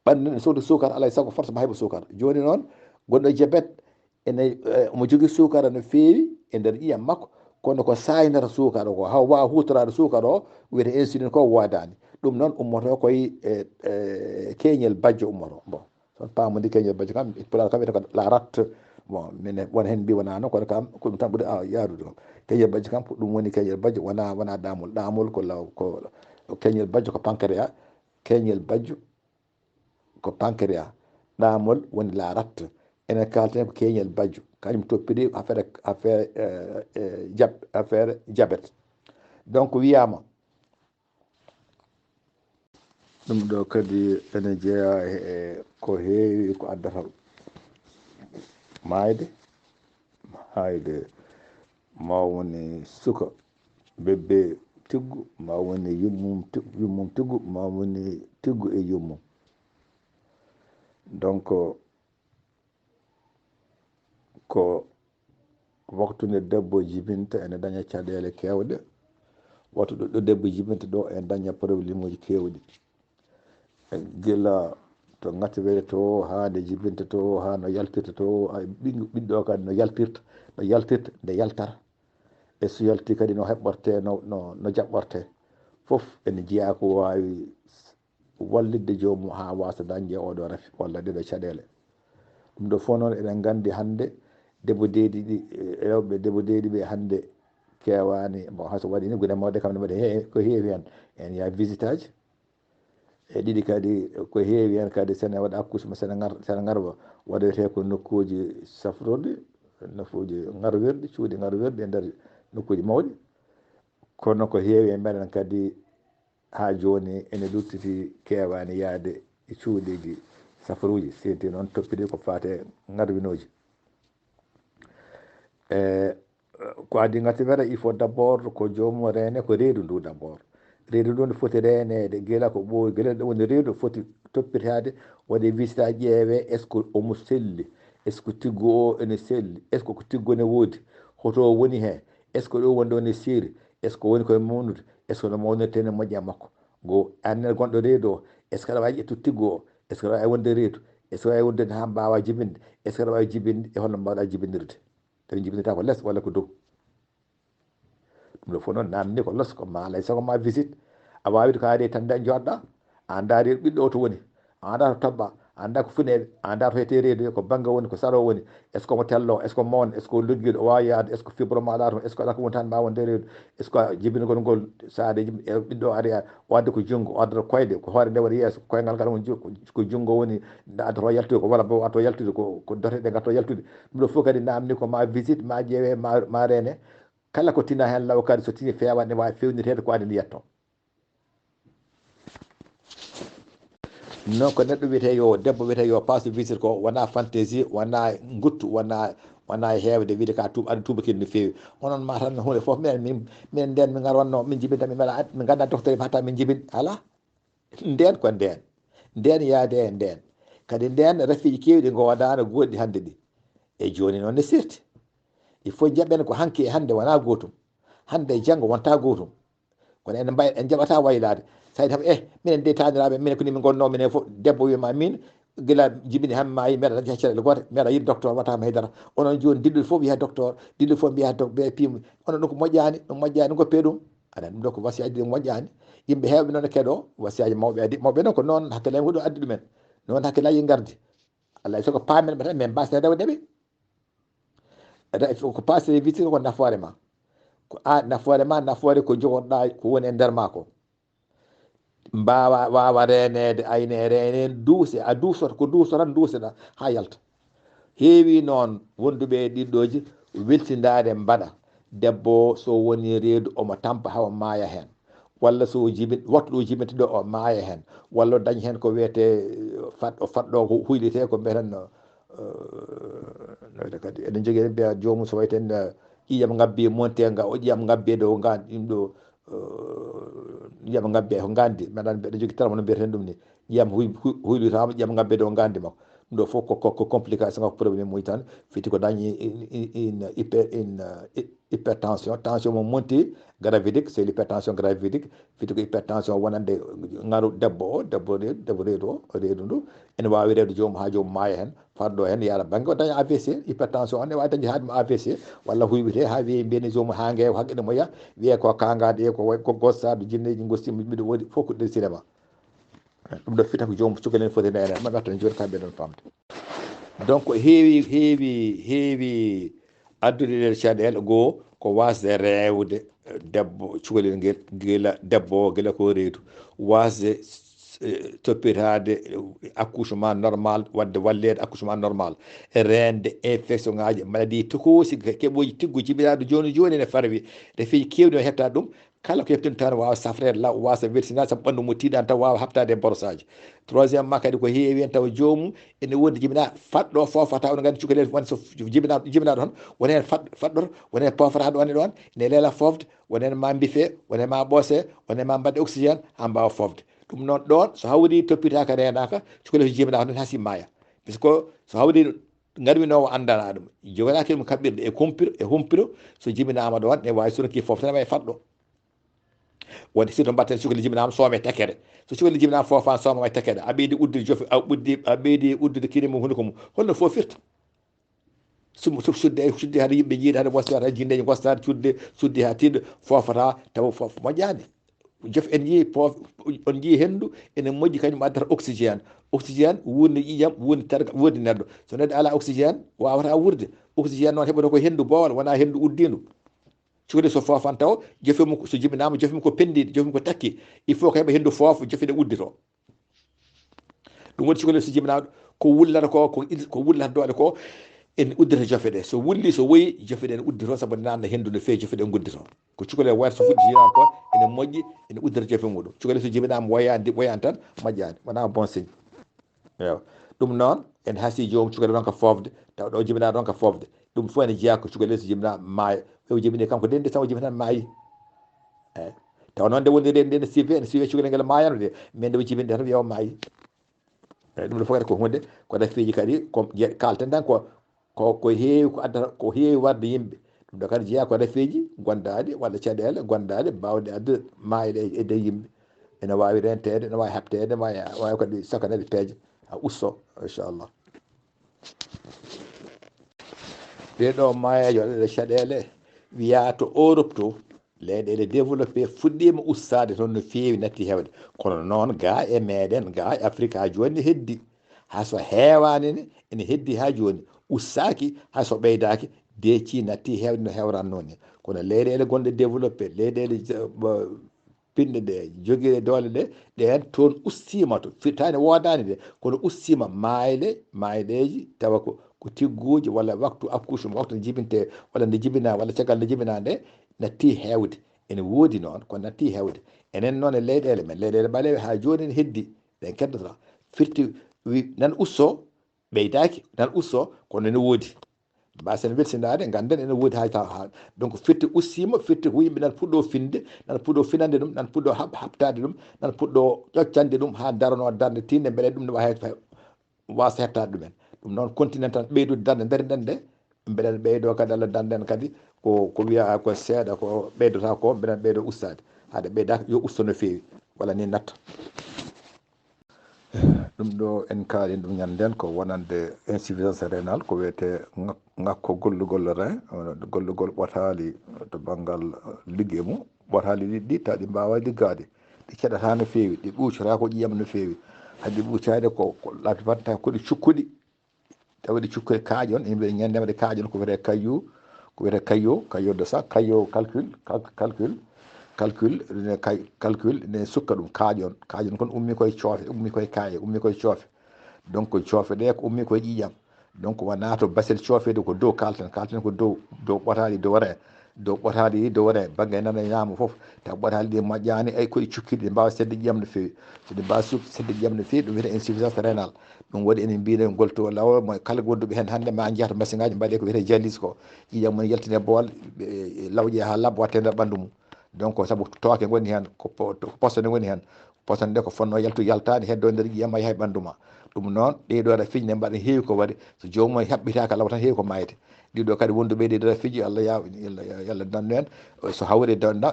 Ɓanndu neɗɗo ne sokli suukara, alaa e sago forcément heɓa suukara. Jooni noon, goɗɗo jabet, ene, eh, omo jogii suukara no feewi e nder ƴiiƴam makko, kono ko saaynata suukara ko, haa waawa huutoraade suukara o, wiyetee insulin ko woodaani. Ɗum noon ummoto koye, e, e, keeñel bajjo ummoto. Bon, so on paamodii keeñel bajjo kam, e Pulaar kam wiyata ko la rat. Bon, minen won heen mbii wonaa noon, kono kam ko ɗum tan ɓuri, a, yaarude kam. Keeñel bajjo kam, ko ɗum woni keeñel bajjo, wonaa, wonaa ɗaamol. Ɗaamol ko law, ko keeñel bajjo ko pancréas, keeñel bajjo ko pancréas, ɗaamol woni la rat. Enen kaalten ko keeñel bajjo, kañum toppiri affaire, affaire, eh, eh, jab-, affaire jabet. Donc, wiyaama, ɗum ɗo kadi ene jeyaa e ko heewi ko addata maayde, maayde ma woni suka, bébé tiggu, ma woni yummum tig-, yummum tiggu, ma woni tiggu e yummum. Donc, ko waktu nde debbo jibinta ene daña caɗeele keewɗe, waktu ɗo, ɗo debbo jibinta ɗo ene daña problème uji keewɗi. E gila to ŋattoyta to, haa nde jibinta to, haa no yaltirta to, ay, ɓiɗɗo, ɓiɗɗo kadi no yaltirta, no yaltirta, nde yaltata. E so yalti kadi no heɓɓorte, no, no, no jaɓɓorte. Fof ene jeyaa ko waawi wallitde joomum haa waasa dañde oɗo rafi walla ɗeɗo caɗeele. Ɗum ɗo fof noon eɗen nganndi hannde debbo deedi ɗi, e, rewɓe debbo deedi ɓe hannde keewaani. Bon, hay so waɗi ni gune mawɗe kam ne mbaɗi he-, ko heewi heen. En yaha visitage. E ɗiɗi kadi ko heewi heen kadi sene waɗa accouchement, sene ngar-, sene ngarwa waɗetee ko nokkuuji safrorɗi, nokkuuji ngarwirɗi, cuuɗi ngarwirɗi e nder nokkuuji mawɗi. Kono ko heewi e meɗen kadi haa jooni ene luttiti keewaani yahde e cuuɗiiji safaruuji, sinti noon toppiti ko faati e ngarwinooji. E, ko adii ngarti wiyata, il faut d'abord ko joomum reene ko reedu ndu d'abord. Reedu ndu ne foti reeneede gila ko ɓooyi, gila ɗo woni reedu foti toppitaade, waɗee visitage ƴeewee est-ce que omo selli, est-ce que tiggu o ene selli, est-ce que ko tiggu ne woodi, hoto o woni heen, est-ce que ɗo woni ɗo ne seeri, est-ce que woni koye mawnude, est-ce que no mawnirtee ne moƴƴa makko. Go anndere gonɗo reedu o, est-ce que aɗa waawi ƴettude tiggu o, est-ce que aɗa waawi wonde reedu, est-ce que aɗa waawi wonde haa mbaawa jibinde, est-ce que aɗa waawi jibinde e holno mbaawɗa jibinirde. Tawi jibinirta ko les walla ko dow. Ɗum ɗo fof noon naamni ko losko ma alay sago ma visite. A waawi ko ari tan nde jooɗɗa, a anndaa reedu ɓiɗɗo o to woni, a anndaa to toɓɓa, a anndaa ko funeeɓe, a anndaa to hete reedu, ko bannga woni, ko saro woni, est-ce que omo tello, est-ce que mawno, est-ce que luggiiɗo, o waawi yahde, est-ce que fibromyalgie, est-ce que alaa ko woni tan ma wonde reedu, est-ce que jibingol ngol saade jim-, e ɓiɗɗo ari, o adda ko junngo, o adda koyɗe, ko hoore nde waɗi yeeso, koyngal ngal woni ju-, ko, ko junngo woni, nde addato yaltude, ko walla bo addato yaltude, ko, ko dote ɗe ngatto yaltude. Ɗum ɗo fof kadi naamni ko ma visite, ma ƴeewe, ma, ma reene. Kala ko tina heen law kadi, so tini feewa, ne waawi feewnirteede ko adii yetto. Non ko neɗɗo wiyetee yo, debbo wiyetee yo passe visite ko wonaa fantaisie, wonaa nguttu, wonaa, wonaa heewde wiyde ka tuub, aɗa tuubakii no feewi. Onon ma tan huunde fof, minen, min, min ndeen min ngar wonno, min jibinta, min mbaɗa, min ngannda docteur hatta min jibin. Alaa. Ndeen ko ndeen. Ndeen yaade e ndeen. Kadi ndeen rafiiji keewɗi ngoodaano gooɗɗi hannde ɗi. E jooni noon ne sirti. Il faut jaɓen ko hanki e hannde wonaa gootum. Hannde e janngo wontaa gootum. Kono en mbay-, en njaɓataa waylaade. Tawi kam, eh, minen de taaniraaɓe, minen ko ni min ngonnoo, minen fof, debbo wiima min, gila jibini han maayi, meeɗa dañde hay caɗeele goote, meeɗa yiɗde docteur, wata mi haydara. Onon jooni dillude fof wiya docteur, dillude fof mbiya doc, ɓe piimi. Onon ɗum ko moƴƴaani, ɗum moƴƴaani, goppe ɗum. Aɗa anndi ɗum ɗo ko wasiyaaji ɗi moƴƴaani. Yimɓe heewɓe noon e keɗoo wasiyaaji mawɓe addi, mawɓe noon ko noon hakkillaaji ko ɗum addi ɗumen. Noon hakkillaaji ngardi. Allah so ko paamen ɓe tan, min mbasde rewde ɓe. Aɗa, ko passe vite ko nafoore ma. Ko a nafoore ma, nafoore ko jogorɗaa, ko woni e nder ma ko. Mbaawa, waawa reeneede, ayne reeneen, duuse, a duusoto, ko duusoto tan duuseɗaa haa yalta. Heewi noon wonduɓe e ɗiɗɗooji weltindaade mbaɗa. Debbo so woni reedu omo tampa hawa maaya heen. Walla so jibin, waktu ɗo jibinta ɗo o maaya heen. Walla o dañi heen ko wiyetee fat-, o faɗɗo ko huylitee ko mbiyeten no, eh, no wiyetee kadi. Eɗen njogii eɗen mbiya joomum so wayi ten, eh, ƴiiƴam ngabbi monte nga, o ƴiiƴam ngabbi ɗo nga, ɗum ɗo, eh, ƴiiƴam ngabbi ko nganndi. Mbeɗa anndi mbeɗa jogii terme no mbiyeten ɗum ni. Ƴiiƴam huy-, huy-, huylitaama, ƴiiƴam ngabbi ɗo nganndi makko. Ɗum ɗo fof ko, ko, ko complication, ko problème mum tan. Fiti ko dañi in, in, in, hyper-, in, eh, hypertension, tension mo monti, gravidique, c'est l'hypertension gravidique. Fiti ko hypertension wonande ngaru debbo o, debbo reedu, debbo reedu o, reedu ndu. Ene waawi rewde joomum haa joomum maaya heen, faɗɗo heen, yara bannge o daña A V C, hypertension o ne waawi dañde haa ɗum A V C, walla huywite haa wiye mbiyani joomum haa ngeewa haqqe ɗe moƴƴa, wiye ko kaangaade, ko way-, ko gossaade, jinneeji ngosti, miɗo woodi fof ko nder cinéma. Ɗum ɗo fita ko joom cukalel foti nene, ma ɓe tan jooni kamɓe ɗon famde. Donc heewi, heewi, heewi addude ɗe caɗeele. Goo ko wasde rewde, eh, debbo, cukalel ngel, gila debbo o, gila ko reedu. Wasde, eh, toppitaade, eh, accouchement normal, wadde walleede accouchement normal. E reende infection ngaaji, maladie tokoosi, ke-, keɓooji tiggo jibinaaɗo jooni jooni ene farwi. Refiiji keewɗi o heɓta ɗum. Kala ko heɓtinta tan waawa safreede law, wasa welsinaa, sabu ɓanndu mo tiiɗan taw waawa haɓtaade e borosaaji. Troisièmement kadi ko heewi heen tawa joomum ene woodi jibinaa faɗɗo foofata, oɗon nganndi cukalel won so jibinaa, jibinaaɗo tan, won heen faɗ-, faɗɗoto, won heen poofataaɗo ɗoon e ɗoon, ene leela foofde, won heen ma mbifee, won heen ma ɓoosee, won heen ma mbaɗde oxygène haa mbaawa foofde. Ɗum noon ɗoon so hawri toppitaaka reenaaka, cukalel so jibinaaka tan hasi maaya. Puisque so hawri ngarwinoowo anndanaa ɗum, joganaaki ɗum kaɓirɗe e kumpiro, e humpiro, so jibinaama ɗoon, ne waawi suronki foofta, ne waawi faɗɗo. Wonde si to mbatten cukalel jibinaama soome tekkere. So cukalel jibinaama foofaan soome may tekkere. A ɓeydi uddude jofe, a ɓuddi, a ɓeydi uddude kiri mum, hunuko mum. Holno foofirta? Sum-, sum-, sudde, sudde hade yimɓe jiida, hade wasta, hade jindeeji ngosta, hade sudde, sudde haa tiiɗo, foofata, tawa foof moƴƴaani. Jofe en njii poof, on njii henndu, ene moƴƴi kañum addata oxygène. Oxygène wuurni ƴiiƴam, wuurni terga, wuurni neɗɗo. So neɗɗo alaa oxygène, waawata wuurde. Oxygène noon heɓata ko henndu boowal, wonaa henndu uddiindu. Cukalel so foofan taw, jofe mum ko, so jibinaama, jofe mum ko penndiiɗo, jofe mum ko takki. Il faut ko heɓa henndu foofa, jofe ɗe uddito. Ɗum woni cukalel so jibinaaɗo, ko wullata ko, ko il-, ko wullata doole ko, en uddita jofe ɗe. So wulli, so woyi, jofe ɗe ne uddito, sabu naatna henndu no feewi, jofe ɗe nguddito. Ko cukalel wayata so fuɗɗi jibinaama ko, ene moƴƴi, ene uddita jofe muɗum. Cukalel so jibinaama woyaani, woyaani tan, moƴƴaani. Wonaa bon signe. Ewa. Ɗum noon, en hasi joom cukalel ronka foofde, tawa ɗo jibinaa ronka foofde. Ɗum fof ene jeyaa ko cukalel so jibinaa maaya. O jibini kanko de, nde tawa jibinaa maayi. Eyi. Tawa noon nde woni nde, nde, nde siwe, nde siwe cukalel ngel maayano de. Mais nde o jibini tan wiya o maayi. Eyi, ɗum ɗo fof kadi ko huunde, ko rafiji kadi, ko je-, kalten tan ko, ko, ko heewi ko addata, ko heewi warde yimɓe. Ɗum ɗo kadi jeyaa ko rafiji gondaaɗi walla caɗeele gondaaɗe baawɗe addude maayde e, e nder yimɓe. Ene waawi renteede, ene waawi haɓteede, waawi, waawi kadi sakkaneede peeje, haa usto, inchallah. Ɗee ɗoo maayeeje waɗa ɗe caɗeele, wiyaa to Europe to, leyɗeele développé fuɗɗiima ustaade toon no feewi, natti heewde. Kono noon, gaa e meeɗen, gaa e Afrique, haa jooni ne heddi. Haa so heewaani ne, ene heddi haa jooni. Ustaaki, haa so ɓeydaaki, deeci natti heewde no heewratnoo ni. Kono leyɗeele gonɗe développé, leyɗeele ja-, ba-, pinɗe ɗe, jogiiɗe doole ɗe, ɗeen toon ustiima to. Firtaani woodaani de, kono ustiima maayɗe, maayɗeeji, tawa ko, ko tigguuji walla waktu accouchement, waktu nde jibintee, walla nde jibinaa, walla caggal nde jibinaa nde, natti heewde. Ene woodi noon, ko natti heewde. Enen noon e leyɗeele men, leyɗeele ɓaleeɓe haa jooni ene heddi, ɗen keddoto. Firti wi-, nan usto, ɓeydaaki, nan usto, kono ene woodi. Mbaasen welsindaade, ngannden ene woodi hay taw haa. Donc, firti ustiima, firti ko yimɓe nan puɗɗoo finde, nan puɗɗoo finande ɗum, nan puɗɗoo haɓ-, haɓtaade ɗum, nan puɗɗoo ƴoccande ɗum haa daranoo darnde tiinde, mbele ɗum ne waawi he-, waasa heɓtaade ɗumen. Ɗum noon, continent tan ɓeydude darnde ndariɗen nde, mbeɗen ɓeydoo kadi, Allah darnden kadi, ko, ko wiyaa ko seeɗa, ko ɓeydotoo ko, mbeɗen ɓeydoo ustaade. Haade ɓeydaaka, yo usto no feewi. walla ni natta. Ɗum ɗo en kaalii ɗum ñande nden, ko wonande insuffisance rénale, ko wiyetee ŋak-, ŋakko gollugol rein, gollugol ɓotaali to banngal ligge mum. Ɓotaali ɗi, ɗi taw ɗi mbaawaa liggaade, ɗi ceɗataa no feewi, ɗi ɓuucotaa ko ƴiiƴam no feewi. Hay ɗi ɓuucaade ko, ko la plupart taw ko ɗi cukkuɗi. Tawa ɗi cukkuɗi kaaƴon, ene mbiya ñande waɗi kaaƴon ko wiyetee caillot, ko wiyetee caillot, caillot de sang, caillot calcul, cal-, calcul, calcul, ne kay-, calcul, ne sukka ɗum kaaƴon. Kaaƴon kon ummi koye coofe, ummi koye kaaƴe, ummi koye coofe. Donc coofe ɗe ko ummi koye ƴiiƴam. Donc wonaa to basel coofeede ko dow kalten, kalten ko dow, dow ɓotaali dow rein, dow ɓotaali dow rein, bannge nano e ñaamo fof. Taw ɓotaali ɗi moƴƴaani, ay ko ɗi cukkiɗi, ɗi mbaawa seɗde ƴiiƴam no feewi. So ɗi mbaawa suk-, seɗde ƴiiƴam no feewi, ɗum wiyetee insuffisance rénale. Ɗum waɗi enen mbiɗen ngol to law, mo kala wonduɓe heen hannde ma njeeya to machine ŋaaji mbaɗee ko wiyetee dialyse ko. Ƴiiƴam mum yaltine bool, ɓe, lawƴe haa labba watte nder ɓanndu mum. Donc sabu tooke ngoni heen, ko po-, ko poson ngoni heen. Poson ɗe ko fotnoo yaltu yaltaani, heddoo nder ƴiiƴam ma yaha e ɓanndu ma. Ɗum noon, ɗee ɗoo rafiji ne mbaɗa heewi ko waɗi. So joomum haɓɓitaaka law tan heewi ko maayde. Ɗii ɗoo kadi wonduɓe ɗii ɗoo rafiji, Allah ya-, Allah ya-, Allah dandu en. So hawri donna,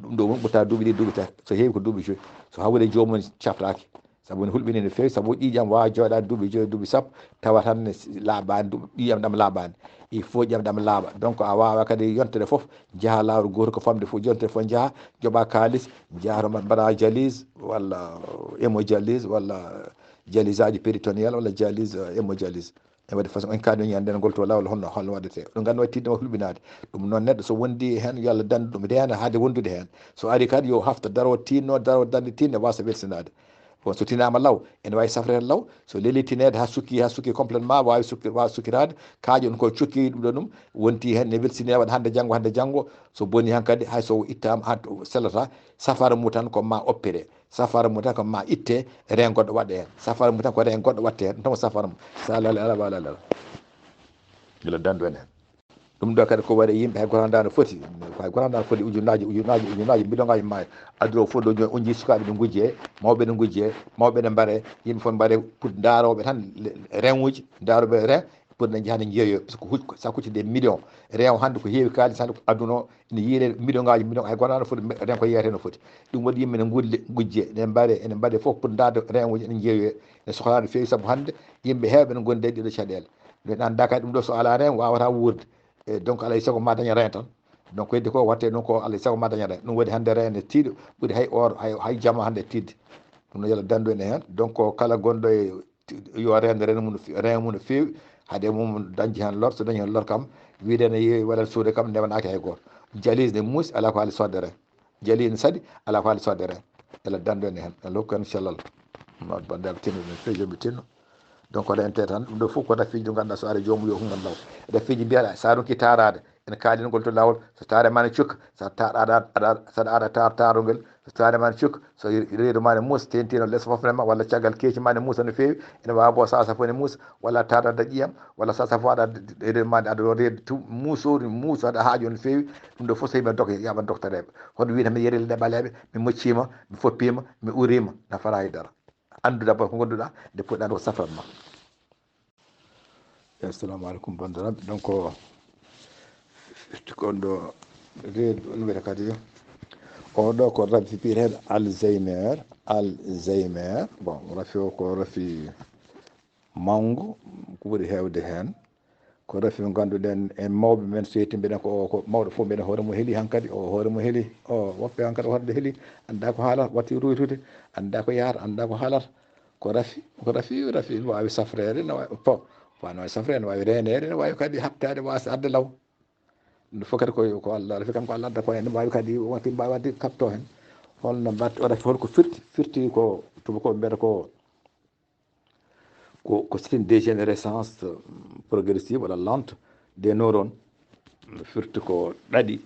ɗum ɗo woni ɓurta duuɓi ɗiɗi, duuɓi tati. So heewi ko duuɓi joyi. So hawri joomum caftaaki. Sabu ne hulɓini no feewi, sabu ƴiiƴam waawa jooɗaade duuɓi joyi, duuɓi sappo, tawa tan ne laaɓaani, duuɓi, ƴiiƴam ɗam laaɓaani. Il faut ƴiiƴam ɗam laaɓa. Donc a waawaa kadi yontere fof njaha laawol gooto ko famde fof, yontere fof njaha, joɓa kaalis, njaha to mbaɗa dialyse walla hémodialyse walla dialysage péritonéal walla dialyse, euh, hémodialyse. E waɗi façon en kaani ñande ngol to laawol honno, holno waɗetee. Ɗum nganndu waɗi tiiɗde ma hulɓinaade. Ɗum noon neɗɗo so wondi heen yo Allah dandu ɗum reena haade wondude heen. So ari kadi yo hafta daro tiinno, daro dande tiinno wasa welsinaade. Bon, so tinaama law, ene waawi safreede law. So leeli tineede haa sukki, haa sukki complètement, waawi sukki, waawi sukkiraade. Kaaƴon ko cukki ɗum ɗo ɗum, wonti heen ne welsini waɗa hannde janngo, hannde janngo. So boni hankadi, hay so ittaama, haa to sellata, safara mum tan ko ma opéré. Safara mum tan ko ma itte, rein goɗɗo waɗe heen. Safara mum tan ko rein goɗɗo waɗte heen. Ɗum tan ko safara mum. Sa lala, ala, ala, ala. Gila dandu en heen. Ɗum ɗo kadi ko waɗi yimɓe hay goto anndaa no foti. Hay goto anndaa no foti, ujunnaaji, ujunnaaji, ujunnaaji, bidonngaaji maayo. Aduna o fof ɗo jooni on njii sukaaɓe ne ngujje, mawɓe ne ngujje, mawɓe ne mbare, yimɓe fof mbare pour ndaarooɓe tan le-, rein uji, ndaarooɓe rein, pour ne njaha ne njeeyoya, parce que huc-, ça coûte des millions. Rein o hannde ko heewi kaalis hannde ko aduna o ene yiile million ngaaji million, hay goto anndaa no foti, rein ko yeeyetee no foti. Ɗum waɗi yimɓe ne ngulli ngujje, ne mbare, ene mbaɗe fof pour ndaarde rein uji ene njeeyoya, ene sohlaa no feewi sabu hannde yimɓe heewɓe ne ngondi e ɗee ɗoo caɗeele. Ɓe anndaa kadi ɗum ɗo so alaa rein waawataa wuurde. E donc alaa e sago ma daña rein tan. Donc heddi ko watte ɗum ko alaa e sago ma daña rein. Ɗum waɗi hannde rein ne tiiɗi ɓuri hay or, hay, hay jama hannde tiiɗde. Ɗum no yo Allah dandu en heen. Donc kala gonɗo e ti-, yo rein, rein mum no fe-, rein mum no feewi. Haade mum dañde heen lor, so dañi heen lor kam, wiide ne yeewi waɗat suude kam newanaaki hay gooto. Dialyse ne muusi, alaa ko haali sodde rein. Dialyse ne saɗi, alaa ko haali sodde rein. Allah dandu en heen. Allah hokku en cellal. Banndiraaɓe tinno ɗum feewi, jombi tinno. Donc ko rente tan, ɗum ɗo fof ko rafiji ɗi ngannduɗaa so ari joomum yo hungan law. Rafiji mbiyaɗa, so a ronki taaraade, ene kaalingol to laawol, so taare ma ne cukka, so taar-, aɗa, aɗa, so aɗa aɗa taar taarungel, so taare ma ne cukka, so reedu ma ne muusa, tentino les fof ne ma, walla caggal keeci ma ne muusa no feewi, ene waawi bo sasa fof ne muusa, walla taar aɗa ƴiyam, walla sasa fof aɗa reedu ma, aɗa ɗo reedu tu, muusori, muusa aɗa haajo no feewi, ɗum ɗo fof so yimɓe dok-, yaaɓa doktoreeɓe. Hoto wiide mi yerii leɗɗe ɓaleeɓe, mi moccima, mi foppima, mi urima, nafata hay dara. Anndu d'abord ko ngannduɗaa, nde puɗɗa ko safran ma. Assalamu alaikum, banndiraaɓe. Donc, firti ko on ɗo reedu, on wiyata kadi, o ɗo ko rafi biyeteeɗo Alzheimer, Alzheimer. Bon, rafi o ko rafi mawngu, ko ɓuri heewde heen. Ko rafi mo ngannduɗen en mawɓe men, so yettii mbiɗen ko o, ko mawɗo fof mbiɗen hoore mum heeli hankadi, o hoore mum heeli, o woppe hankadi o hoore nde heeli, anndaa ko haalata, watti ruytude, anndaa ko yahata, anndaa ko haalata. Ko rafi, ko rafi, rafi ne waawi safreede, ne waawi po, po, ne waawi safreede, ne waawi reeneede, ne waawi kadi haɓtaade, waasa arde law. Ɗum fof kadi ko, ko Allah, rafi kam ko Allah adda ko en, ne waawi kadi, wonti mbaawi waɗde kaɓto heen. Holno mbaɗ-, o rafi holko firti? Firti ko tubakooɓe mbiyata ko, ko, ko c'est une dégénérescence, euh, progressive walla lente des neurones. Firti ko ɗaɗi.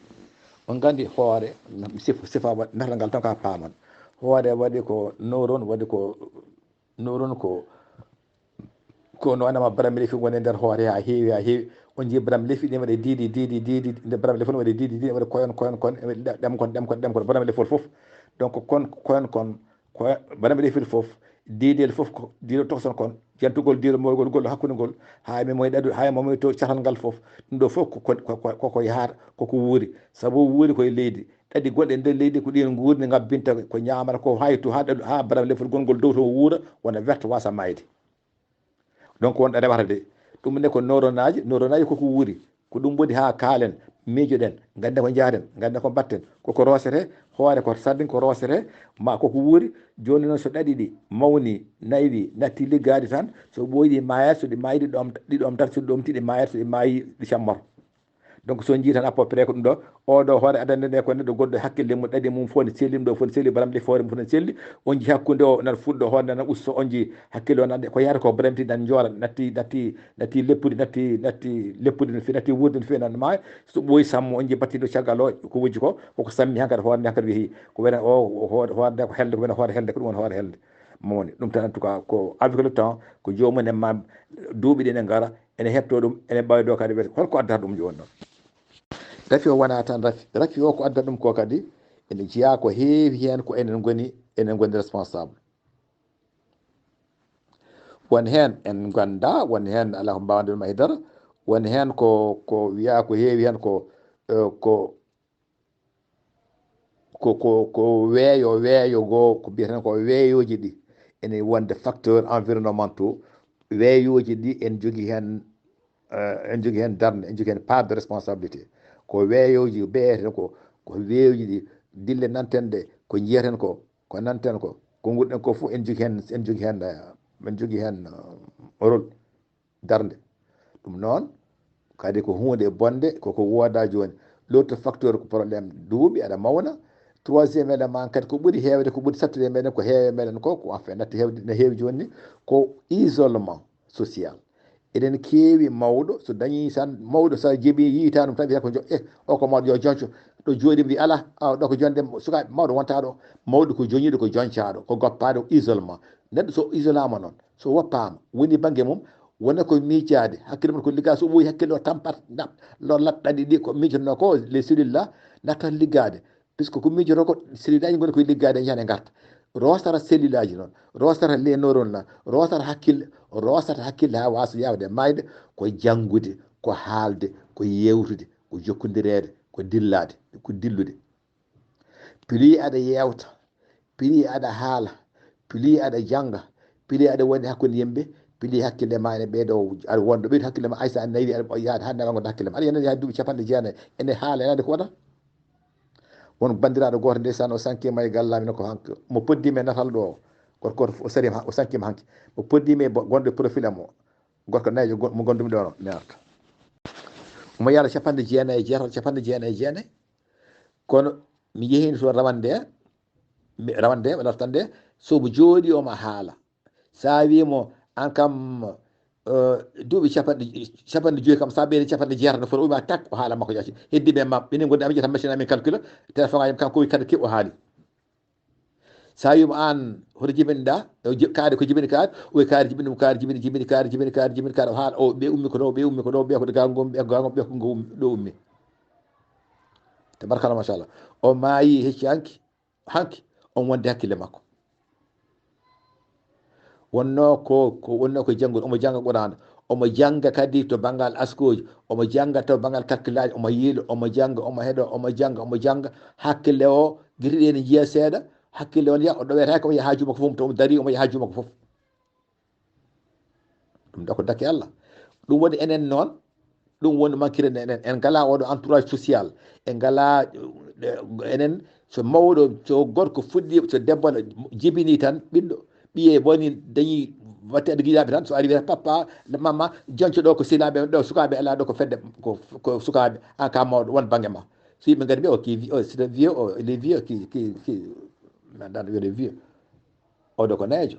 On nganndi hoore, sif-, sifa wa-, natal ngal tan ka paaman. Hoore waɗi ko neurone, waɗi ko neurone ko, ko no wonama bramlefi woni e nder hoore ha heewi, ha heewi. On jii bramlefi ɗi waɗi diidi, diidi, diidi, nde bramlefi ne waɗi diidi, diidi, waɗi koyon, koyon, kon, ɗemkon, ɗemkon, ɗemkon, bramlefol fof. Donc kon, koyon kon, ko bana mbiɗa fil fof, diidel fof ko diiɗo tokson kon, jantugol diiɗo moygol gol hakkunde ngol, haa mi moy ɗaɗu, haa mi moy to catal ngal fof. Ɗum ɗo fof ko, ko, ko, ko, ko yahata, ko ko wuuri. Sabu wuuri koye leydi, ɗaɗi gonɗe nder leydi, ko ɗin nguurni ngabbinta ko ñaamata ko, hay to haa ɗaɗu, haa baram lefol gongol dow to wuura, wona werta wasa mayde. Donc wonɗo rewata de. Ɗum ne ko neuronaaji, neuronaaji koko wuuri. Ko ɗum woni haa kaalen, miijoɗen, ngannde ko njaaten, ngannde ko mbatten. Koko roosete, hoore ko sardin ko roosete, ma koko wuuri. Jooni noon so ɗaɗi ɗi mawni, nayi ɗi natti liggaade tan, so ɓooyi ɗi maayat, so ɗi maayi ɗi ɗom-, ɗi ɗomtat, so ɗi ɗomti ɗi maayat, so ɗi maayi ɗi cammoto. Donc so njii tan à peu près ko ɗum ɗo, oɗo hoore adannde nde ko neɗɗo goɗɗo hakkille mum ɗaɗi mum fof ne selli, ɗum ɗo fof ne selli, baram ɗe foore mum fof ne selli, on njii hakkunde o nan fuɗɗo hoore nan usto, on njii hakkille o nan ko yahata ko baramti nan njoora, natti, natti, natti leppude, natti, natti leppude no feewi, natti wuurde no feewi nan maaya, so ɓooyi sammo on njii battiɗo caggal o ko wujji ko, koko sammi hankadi hoore nde hankadi wehi, ko wona o hoore, hoore nde ko helde, ko wona hoore helde, ko ɗum woni hoore helde. Mawni. Ɗum tan, en tout cas, ko avec le temps, ko joomum en ma duuɓi ɗi ne ngara, ene heɓto ɗum, ene ɓawi ɗo kadi wiyata, holko addata ɗum jooni noon? Rafi o wona tan rafi. Rafi o ko addata ɗum ko kadi, ene jeyaa ko heewi heen ko enen ngoni, enen ngoni responsable. Won heen en ngannda, won heen alaa ko mbaawnde ɗum haydara, won heen ko, ko wiyaa ko heewi heen ko, eh, ko, ko, ko, ko weeyo, weeyo goo, ko mbiyeten ko weeyooji ɗi. Ene wonde facteur environnementaux, weeyooji ɗi en njogii heen, eh, en njogii heen darnde, en njogii heen part de responsabilité. Ko weeyooji mbiyeten ko, ko weeyooji ɗi, dille nanten ɗe, ko njiyeten ko, ko nanten ko, ko nguurɗen ko fof en njogii heen, en njogii heen, eh, en njogii heen, eh, rôle. Darnde. Ɗum noon, kadi ko huunde bonde, koko wooda jooni. L'autre facteur ko problème duuɓi, aɗa mawna. Troisième élément kadi ko ɓuri heewde, ko ɓuri sattude e meɗen, ko heewe meɗen ko, ko enfin natti heewde, no heewi jooni ni, ko isolement social. Eɗen keewi mawɗo, so dañi tan, mawɗo so jeeɓi, yiyta ɗum tan, wiya ko jo-, eh, o ko mawɗo, yo jonco. Ɗo jooɗi mbi ala, awa ɗo ko jonde sukaaɓe, mawɗo wonta ɗo. Mawɗo ko joñiiɗo, ko joncaaɗo, ko goppaaɗo, isolement. Neɗɗo so isolama noon, so woppaama, woni bannge mum, wona ko miijaade, hakkille mum ko ligga, so ɓooyi hakkille o tampat, na-, lo lat ɗaɗi ɗi ko miijotonoo ko, les cellules là, nattat liggaade. Puisque ko miijoto ko, cellule aji ngoni koye liggaade, yahan e ngarta. Roosata cellule aji noon, roosata les neurones là, roosata hakkille, roosata hakkille haa waasa yaawde e maayde, ko janngude, ko haalde, ko yeewtude, ko jokkondireede, ko dillaade, ko dillude. Plus aɗa yeewta, plus aɗa haala, plus aɗa jannga, plus aɗa woni hakkunde yimɓe, plus hakkille ma ene ɓeydo, aɗa wonda ɓeydo hakkille ma, hay so a nawi, aɗa yaade hannde aɗa wonda hakkille ma. Aɗa yande yaade duuɓi capanɗe jeenayi, ene haala, ene ko wata. Won banndiraaɗo gooto ndeysaan, o sankima e gallami no ko hanki. Mo poddi me natal ɗo, gorko o sarima, o sankima hanki. Mo poddi me bo-, gonɗo e profil am o. Gorko neejo go-, mo gondumi ɗo no, mi arta. Omo yaara capanɗe jeenayi e jeetato, capanɗe jeenayi e jeenayi. Kono mi yehiino toon rawande, mi, rawande, ɓe lartande, so mo jooɗi omo haala. So a wii mo, aan kam, eh, duuɓi capanɗe, capanɗe joyi kam, so a ɓeydi capanɗe jeetato, no foti o wiima tak, o haala makko ƴaci. Heddi ɓe ma, minen ngonndi amin ƴetta machine amin calcula, téléphone amin kanko o wi kadi keɓ o haali. So a wii mo aan, hoto jibinɗa, o ji-, kaari ko jibini kaari, o wi kaari jibini ɗum, kaari jibini, jibini kaari, jibini kaari, jibini kaari, o haala, o ɓe ummi ko ɗo, ɓe ummi ko ɗo, ɓe ko gango, ɓe ko gango, ɓe ko ngo ummi, ɗo ummi. Tabarkalla, machallah. O maayi hecci hanki, hanki, on wonde hakkille makko. Wonno ko, ko, wonno ko janngol, omo jannga Qur'an, omo jannga kadi to banngal askooji, omo jannga to banngal kakkillaaji, omo yiilo, omo jannga, omo heɗo, omo jannga, omo jannga. Hakkille o, gite ɗe ne njiya seeɗa, hakkille on ya, o ɗowetaake, omo yaha juuma ko fof, to omo darii, omo yaha juuma ko fof. Ɗum ɗo ko dakke Allah. Ɗum woni enen noon, ɗum woni mankirde enen. En ngalaa oɗo entourage social. En ngalaa, eh, enen, so mawɗo, so gorko fuɗɗi, so debbo ne jibini tan, ɓiɗɗo, ɓiye boni dañi watte aɗa giɗaɓe tan, so ari wiyata, "Papa, mama, jonco ɗo ko sehilaaɓe, ɗo sukaaɓe alaa, ɗo ko fedde, ko, ko sukaaɓe, an ka mawɗo, won bannge ma." So yimɓe ngari mbiya, "O ki vi-, o, c'est un vieux, o, il est vieux, ki, ki, ki, mi anndaa no wiyete vieux." Oɗo ko neejo.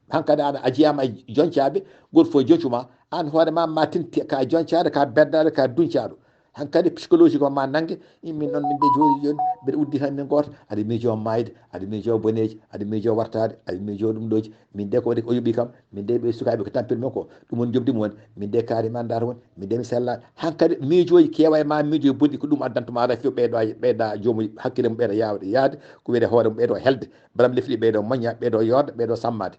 Hankadi an a jeyaama e joñcaaɓe, gooto fof e joñcu ma. An hoore ma, ma tinte ka joñcaaɗo, ka beddaɗo, ka duñcaaɗo. Hankadi psychologiquement ma nannge, min noon min de jooni, jooni mbeɗa udditi tan min gooto, aɗa miijoo maayde, aɗa miijoo boneeji, aɗa miijoo wartaade, aɗa miijoo ɗum ɗooji. Min de ko waɗi ko o yoɓi kam, min de ɓe sukaaɓe ko tampere mum ko, ɗum woni njoɓdi mum woni. Min de kaari ma ndaata woni, min de mi sellaani. Hankadi miijooji keewa e ma, miijooji bonɗi ko ɗum addanta ma rafi o ɓeydo, ɓeyda joomuji hakkille mum ɓeyda yaawde, yaade, ko wiyete hoore mum ɓeydo helde. Baram lefɗi ɓeydo moñña, ɓeydo yoorda, ɓeydo sammaade.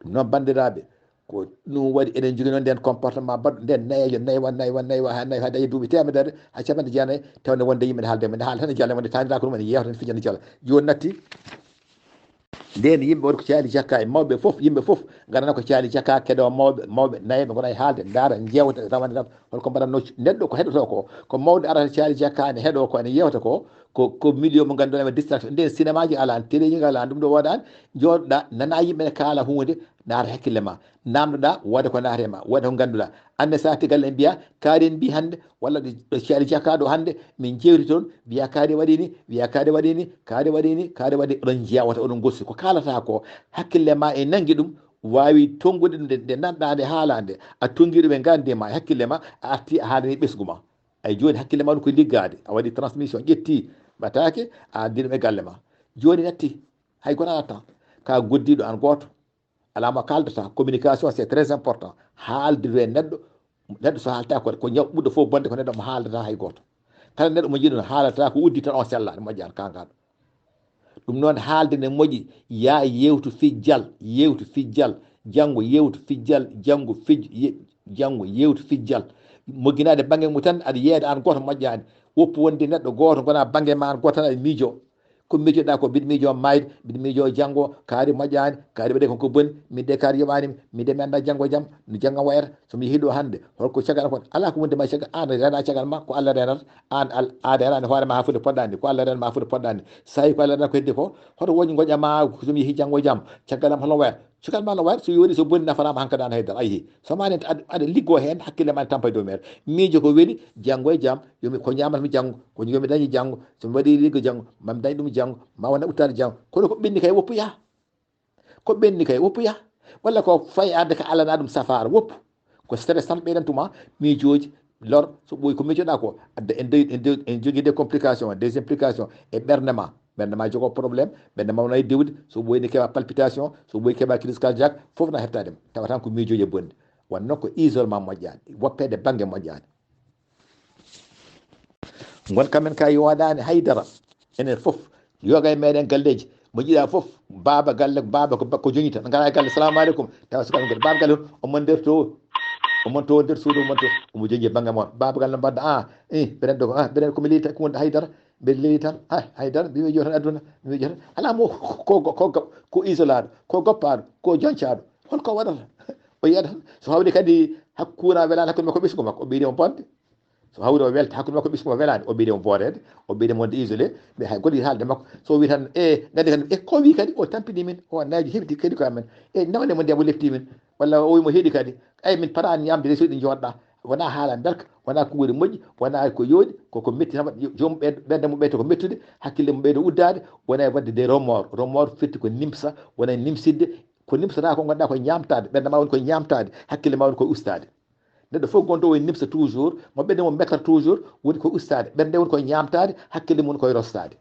Ɗum noon, banndiraaɓe, Ko ɗum waɗi eɗen jogii noon nden comportement baɗɗo nden nayeejo naywa naywa naywa ha naywa ha dañi duuɓi temedere ha capanɗe jeenayi, tawde wonde yimɓe ne haalde men haalde tan e jala wonde taniraaka ɗum ene yeewta ne fijande jala joni natti. Nden yimɓe woni ko caali jakka e mawɓe fof yimɓe fof ngarana ko caali jakka keɗo mawɓe mawɓe nayeɓe gona e haalde ndaara jewta rawane ram holko mbaɗatno neɗɗo ko heɗoto ko ko mawɗo arata caali jakka ne heɗo ko ene yewta ko ko ko milieu mo ngannduɗaa ma distraction nden cinéma ji alani téléji ngalani ɗum ɗo waɗani jooɗoɗa nana yimɓe ne kaala hunde naata hakkille ma namdoɗa wooda ko naate ma wooda ko ngannduɗa annde sati galle en mbiya kaari en mbi hannde walla ɗo caali jakka ɗo hannde min jewti toon mbiya kaari waɗini mbiya kaari waɗini kaari waɗini kaari waɗi oɗon jewta oɗon gosti ko kaalata ko hakkille ma e nangi ɗum wawi tongude ɗum nde nanɗa nde haala nde a tongi ɗum e gande ma e hakkille ma a arti a haalani ɓesgu ma ay joni hakkille ma ɗum ko liggade a waɗi transmission ƴetti ɓatake a addi ɗum e galle ma joni natti hay goto alatta ka goddiɗo an goto alama kaldata communication c'est très important haaldude e neɗɗo neɗɗo so haalta ko ko ñaw ɓurɗo fof bonde ko neɗɗo mo haaldata hay goto kala neɗɗo mo jiɗon haalata ko uddi tan on sellaɗo moƴƴani kangaɗo ɗum noon haalde ne moƴƴi ya yewtu fijjal yewtu fijjal janngo yewtu fijjal janngo fij janngo yewtu fijjal mogginade bangge mum tan aɗa yeeyde an gooto moƴƴani woppu wonde neɗɗo gooto gona bangge ma an gooto tan aɗa miijo ko miijoɗa ko mbiɗa miijo mayde mbiɗa miijo janngo kaari moƴƴani kaari waɗi konko boni min de kaari yoɓanimi min de mi annda janngo e jam no janngam wayata somi yeehi ɗo hannde holko caggal kon ala ko wonde ma caggal an rena caggal ma ko allah renata an a renani hoore ma ha foti poɗɗani ko allah renata ma ha foti poɗɗani sayi ko allah renata ko heddi ko hoto woƴi goƴa ma somi yeehi janngo e jam caggal am hono wayata caggal ma no wayata so yoni so boni nafanama hankadi an haydara ayi so mani aɗa liggo hen hakkille ma ne tampa e dow mere miijo ko weli janngo e jam yomi ko ñamatmi janngo ko yomi dañi janngo somi waɗi liggo janngo mami dañi ɗum janngo ma wona uttade janngo kono ko ɓenni kay woppuya ko ɓenni kay woppuya walla ko fay arde ka alana ɗum safara woppu ko stress tan ɓeydan tuma miijooji lor so ɓooyi ko miijoɗa ko adda en de en de en jogii des complications des implications e ɓernde ma ɓernde ma jogo problème ɓernde ma wona e dewde so ɓooyi ne keɓa palpitation so ɓooyi keɓa crise cardiaque fof na heɓtade tawa tan ko miijooji e bonde wonno ko isolement moƴƴani woppede bangge moƴƴani gon kamen ka yowaɗani haydara enen fof yoga e meɗen galleji mo jiɗa fof baba galle baba ko ko joñi tan gara e galle salamu aleykum tawa sukaɓe galle baba galle on omon nder to omon to nder suudu omon to omo joñi e bangge mon baba galle no mbaɗɗa a i beɗen ɗo a beɗen komi leydi tan ko wonde haydara mbeɗa leydi tan a haydara mbiɗo jotan aduna mbiɗo jotan ala mo ko ko ko isolaɗo ko goppaɗo ko joñcaɗo holko waɗata o yiyata tan so hawri kadi hakku courant welani hakkude makko ɓesgu makko o ɓeydi mo bonde so hawri o welta hakkude makko ɓesgu makko welani o ɓeydi mo boodede o ɓeydi mo wonde isolé mais hay goto haalde makko so wi tan e gandi kadi e ko wi kadi o tampini min o naji heɓti kadi ko amen e nawde mo ndiyam o lefti min walla o wi mo heeɗi kadi ay min paɗani ñamde resuɗi joɗɗa wona haala belka wona ko woni moƴƴi wona ko yooɗi koko metti tan joom ɓerde mum ɓeyta ko mettude hakkille mum ɓeydo uddade wona e wadde des remords remords firti ko nimsa wona e nimsidde ko nimsata ko gonɗa ko ñamtade ɓerde ma woni ko ñamtade hakkille ma woni ko ustade neɗɗo fof gonɗo o e nimsa toujours mo ɓerde mum mettata toujours woni ko ustade ɓerde woni ko ñamtade hakkille mum koye rostade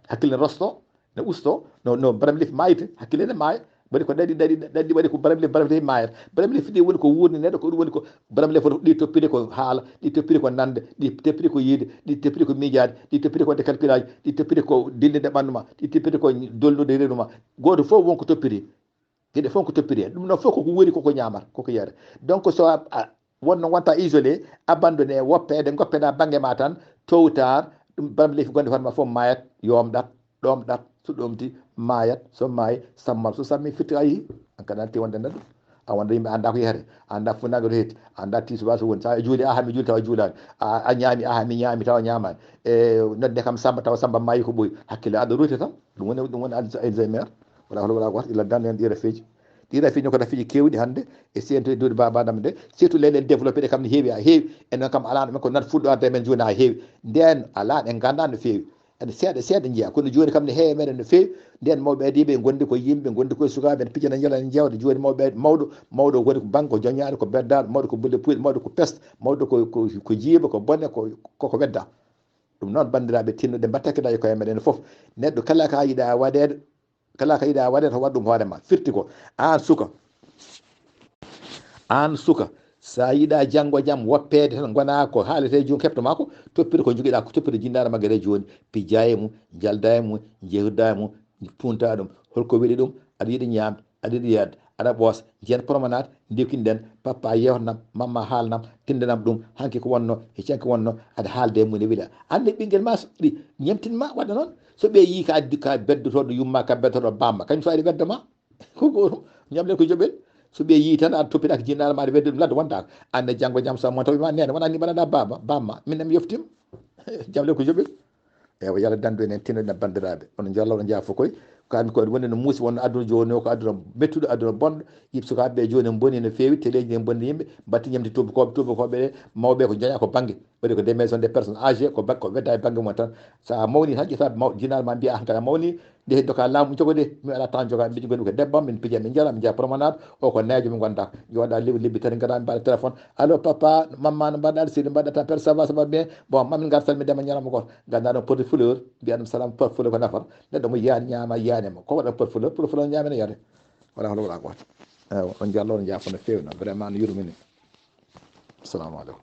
hakkille ne rosto ne usto no no baram lef mayte hakkille ne maaya waɗi ko ɗaɗi ɗaɗi ɗaɗi waɗi ko baram lef baram lef mayata baram lef ɗi woni ko wurni neɗɗo ko ɗum woni ko baram lef ɗi toppide ko haala ɗi toppide ko nande ɗi toppide ko yiide ɗi toppide ko miijaade ɗi toppide ko wadde calculage ɗi toppide ko dillinde ɓanndu ma ɗi toppide ko dolnude reedu ma gooto fof won ko toppiri geɗe fof ko toppiri heen ɗum noon fof koko woni koko ñaamata koko yiyata donc so wonno wonta isolé abandonné woppeede goppeɗa bangge ma tan towtar ɗum baram leyfi gonɗe hoore ma fof mayat yomɗat ɗomɗat so ɗomti mayat so maayi sammal so sammi firti a yii an kadi an tew wonde nana ɗum a wonde yimɓe annda ko yehete annda funnaange to hetti annda tisuba so woni sa juuli aha mi juuli tawa juulaani a ñaami aha mi ñaami tawa ñaamaani e nodde kam samba tawa samba maayi ko ɓooyi hakkille aɗa ruute tan ɗum woni ɗum woni alzheimer wala hol wala goto illa dande en ɗi rafeji ɗi rafeji ko rafeji kewɗi hannde e sento e duuɗe babadam nde surtout leyɗen développé ɗe kam ne heewi ha heewi enen kam ala men ko nat fuɗɗo arde men joni ha heewi nden ala ɗe ganda no feewi ene seeɗa seeɗa jeeya kono joni kam ne heewi meɗen no feewi nden mawɓe adiɓe gondi ko yimɓe gondi koye sukaɓe ene pijana jala ene jewta joni mawɓe mawɗo mawɗo woni ko bangko joñaɗo ko beddaɗo mawɗo ko bulle puyɗe mawɗo ko peste mawɗo ko ko jiiba ko bone ko koko wedda ɗum noon bandiraɓe tinnoɗe mbatta keɗa e koye meɗen foof neɗɗo kala ka yiɗa waɗede kala ka yiɗa waɗe to waɗ ɗum hoore ma firti ko an suka an suka sa yiɗa janngo jam woppeede tan gona ko haalete jom kepto ma ko toppito ko jogiɗa ko toppito jinnaɗo ma gere joni pijja e mum jalda e mum jehirda e mum punta ɗum holko weli ɗum aɗa yiɗi ñamde aɗa yiɗi yadde Aɗa ɓoosa, njiyan promenade, ndiwkinɗen, papa yewnam, mamma haalnam, tindanam ɗum, hanki ko wonno, e canki wonno, aɗa haalde e mum e wila. Anne ɓinngel ma suɗɗi, ñemtin ma waɗa noon. So ɓe yii ka addi ka beddotoɗo yumma, ka beddotoɗo bamma, kañum so ari wedda ma. Ko gootum, ñamlen ko joɓel. So ɓe yii tan aɗa toppitaaki jinnaɗo ma aɗa wedda ɗum ladde wondaaka. Anne janngo jam so mon tawi ma nene, wona ni mbaɗaɗa baba, bamma, min mi yoftim. Ñamlen ko joɓel. Ewa, yalla dandu en, en tino en banndiraaɓe. Onon njalla, onon njaafo koy. Kaami ko woni no muusi wonno aduna jooni o, ko aduna mettuɗo, aduna bonɗo. Yimɓe sukaaɓe ɓe jooni en boni no feewi, teleeji en bonni yimɓe, mbaɗti ñamde tuubakooɓe, tuubakooɓe ɓe, mawɓe ko njeña ko bannge. Waɗi ko des maisons de personnes âgées, ko ba-, ko wedda e bannge mum tan. So a mawni tan ƴetta ma, jinnaɗo ma mbiya hankadi a mawni, nde heddo ka laamu jogo de, mi ala temps joga, mbiɗi goni ko debbo, min pija, min jara, min jaa promenade, o ko neejo min gonda. Joɗa lebbi, lebbi tati ngara, mbaɗa téléphone. Allo papa, mamma, no mbaɗa, aɗa seli, mbaɗa tan, père, ça va, ça va bien. Bon, mamin ngar tan, mi dema ñalawma goto. Ganda ɗon porte fleur, mbiya ɗum salam, porte fleur ko nafata. Neɗɗo mo yiyaani ñaama, yiyaani mo. Ko waɗa porte fleur, porte fleur ñaamene yaade. Wala holo wala goto. Ewa, on jallo, on jaafo no feewi no. Vraiment no yurmini. Assalamu alaikum.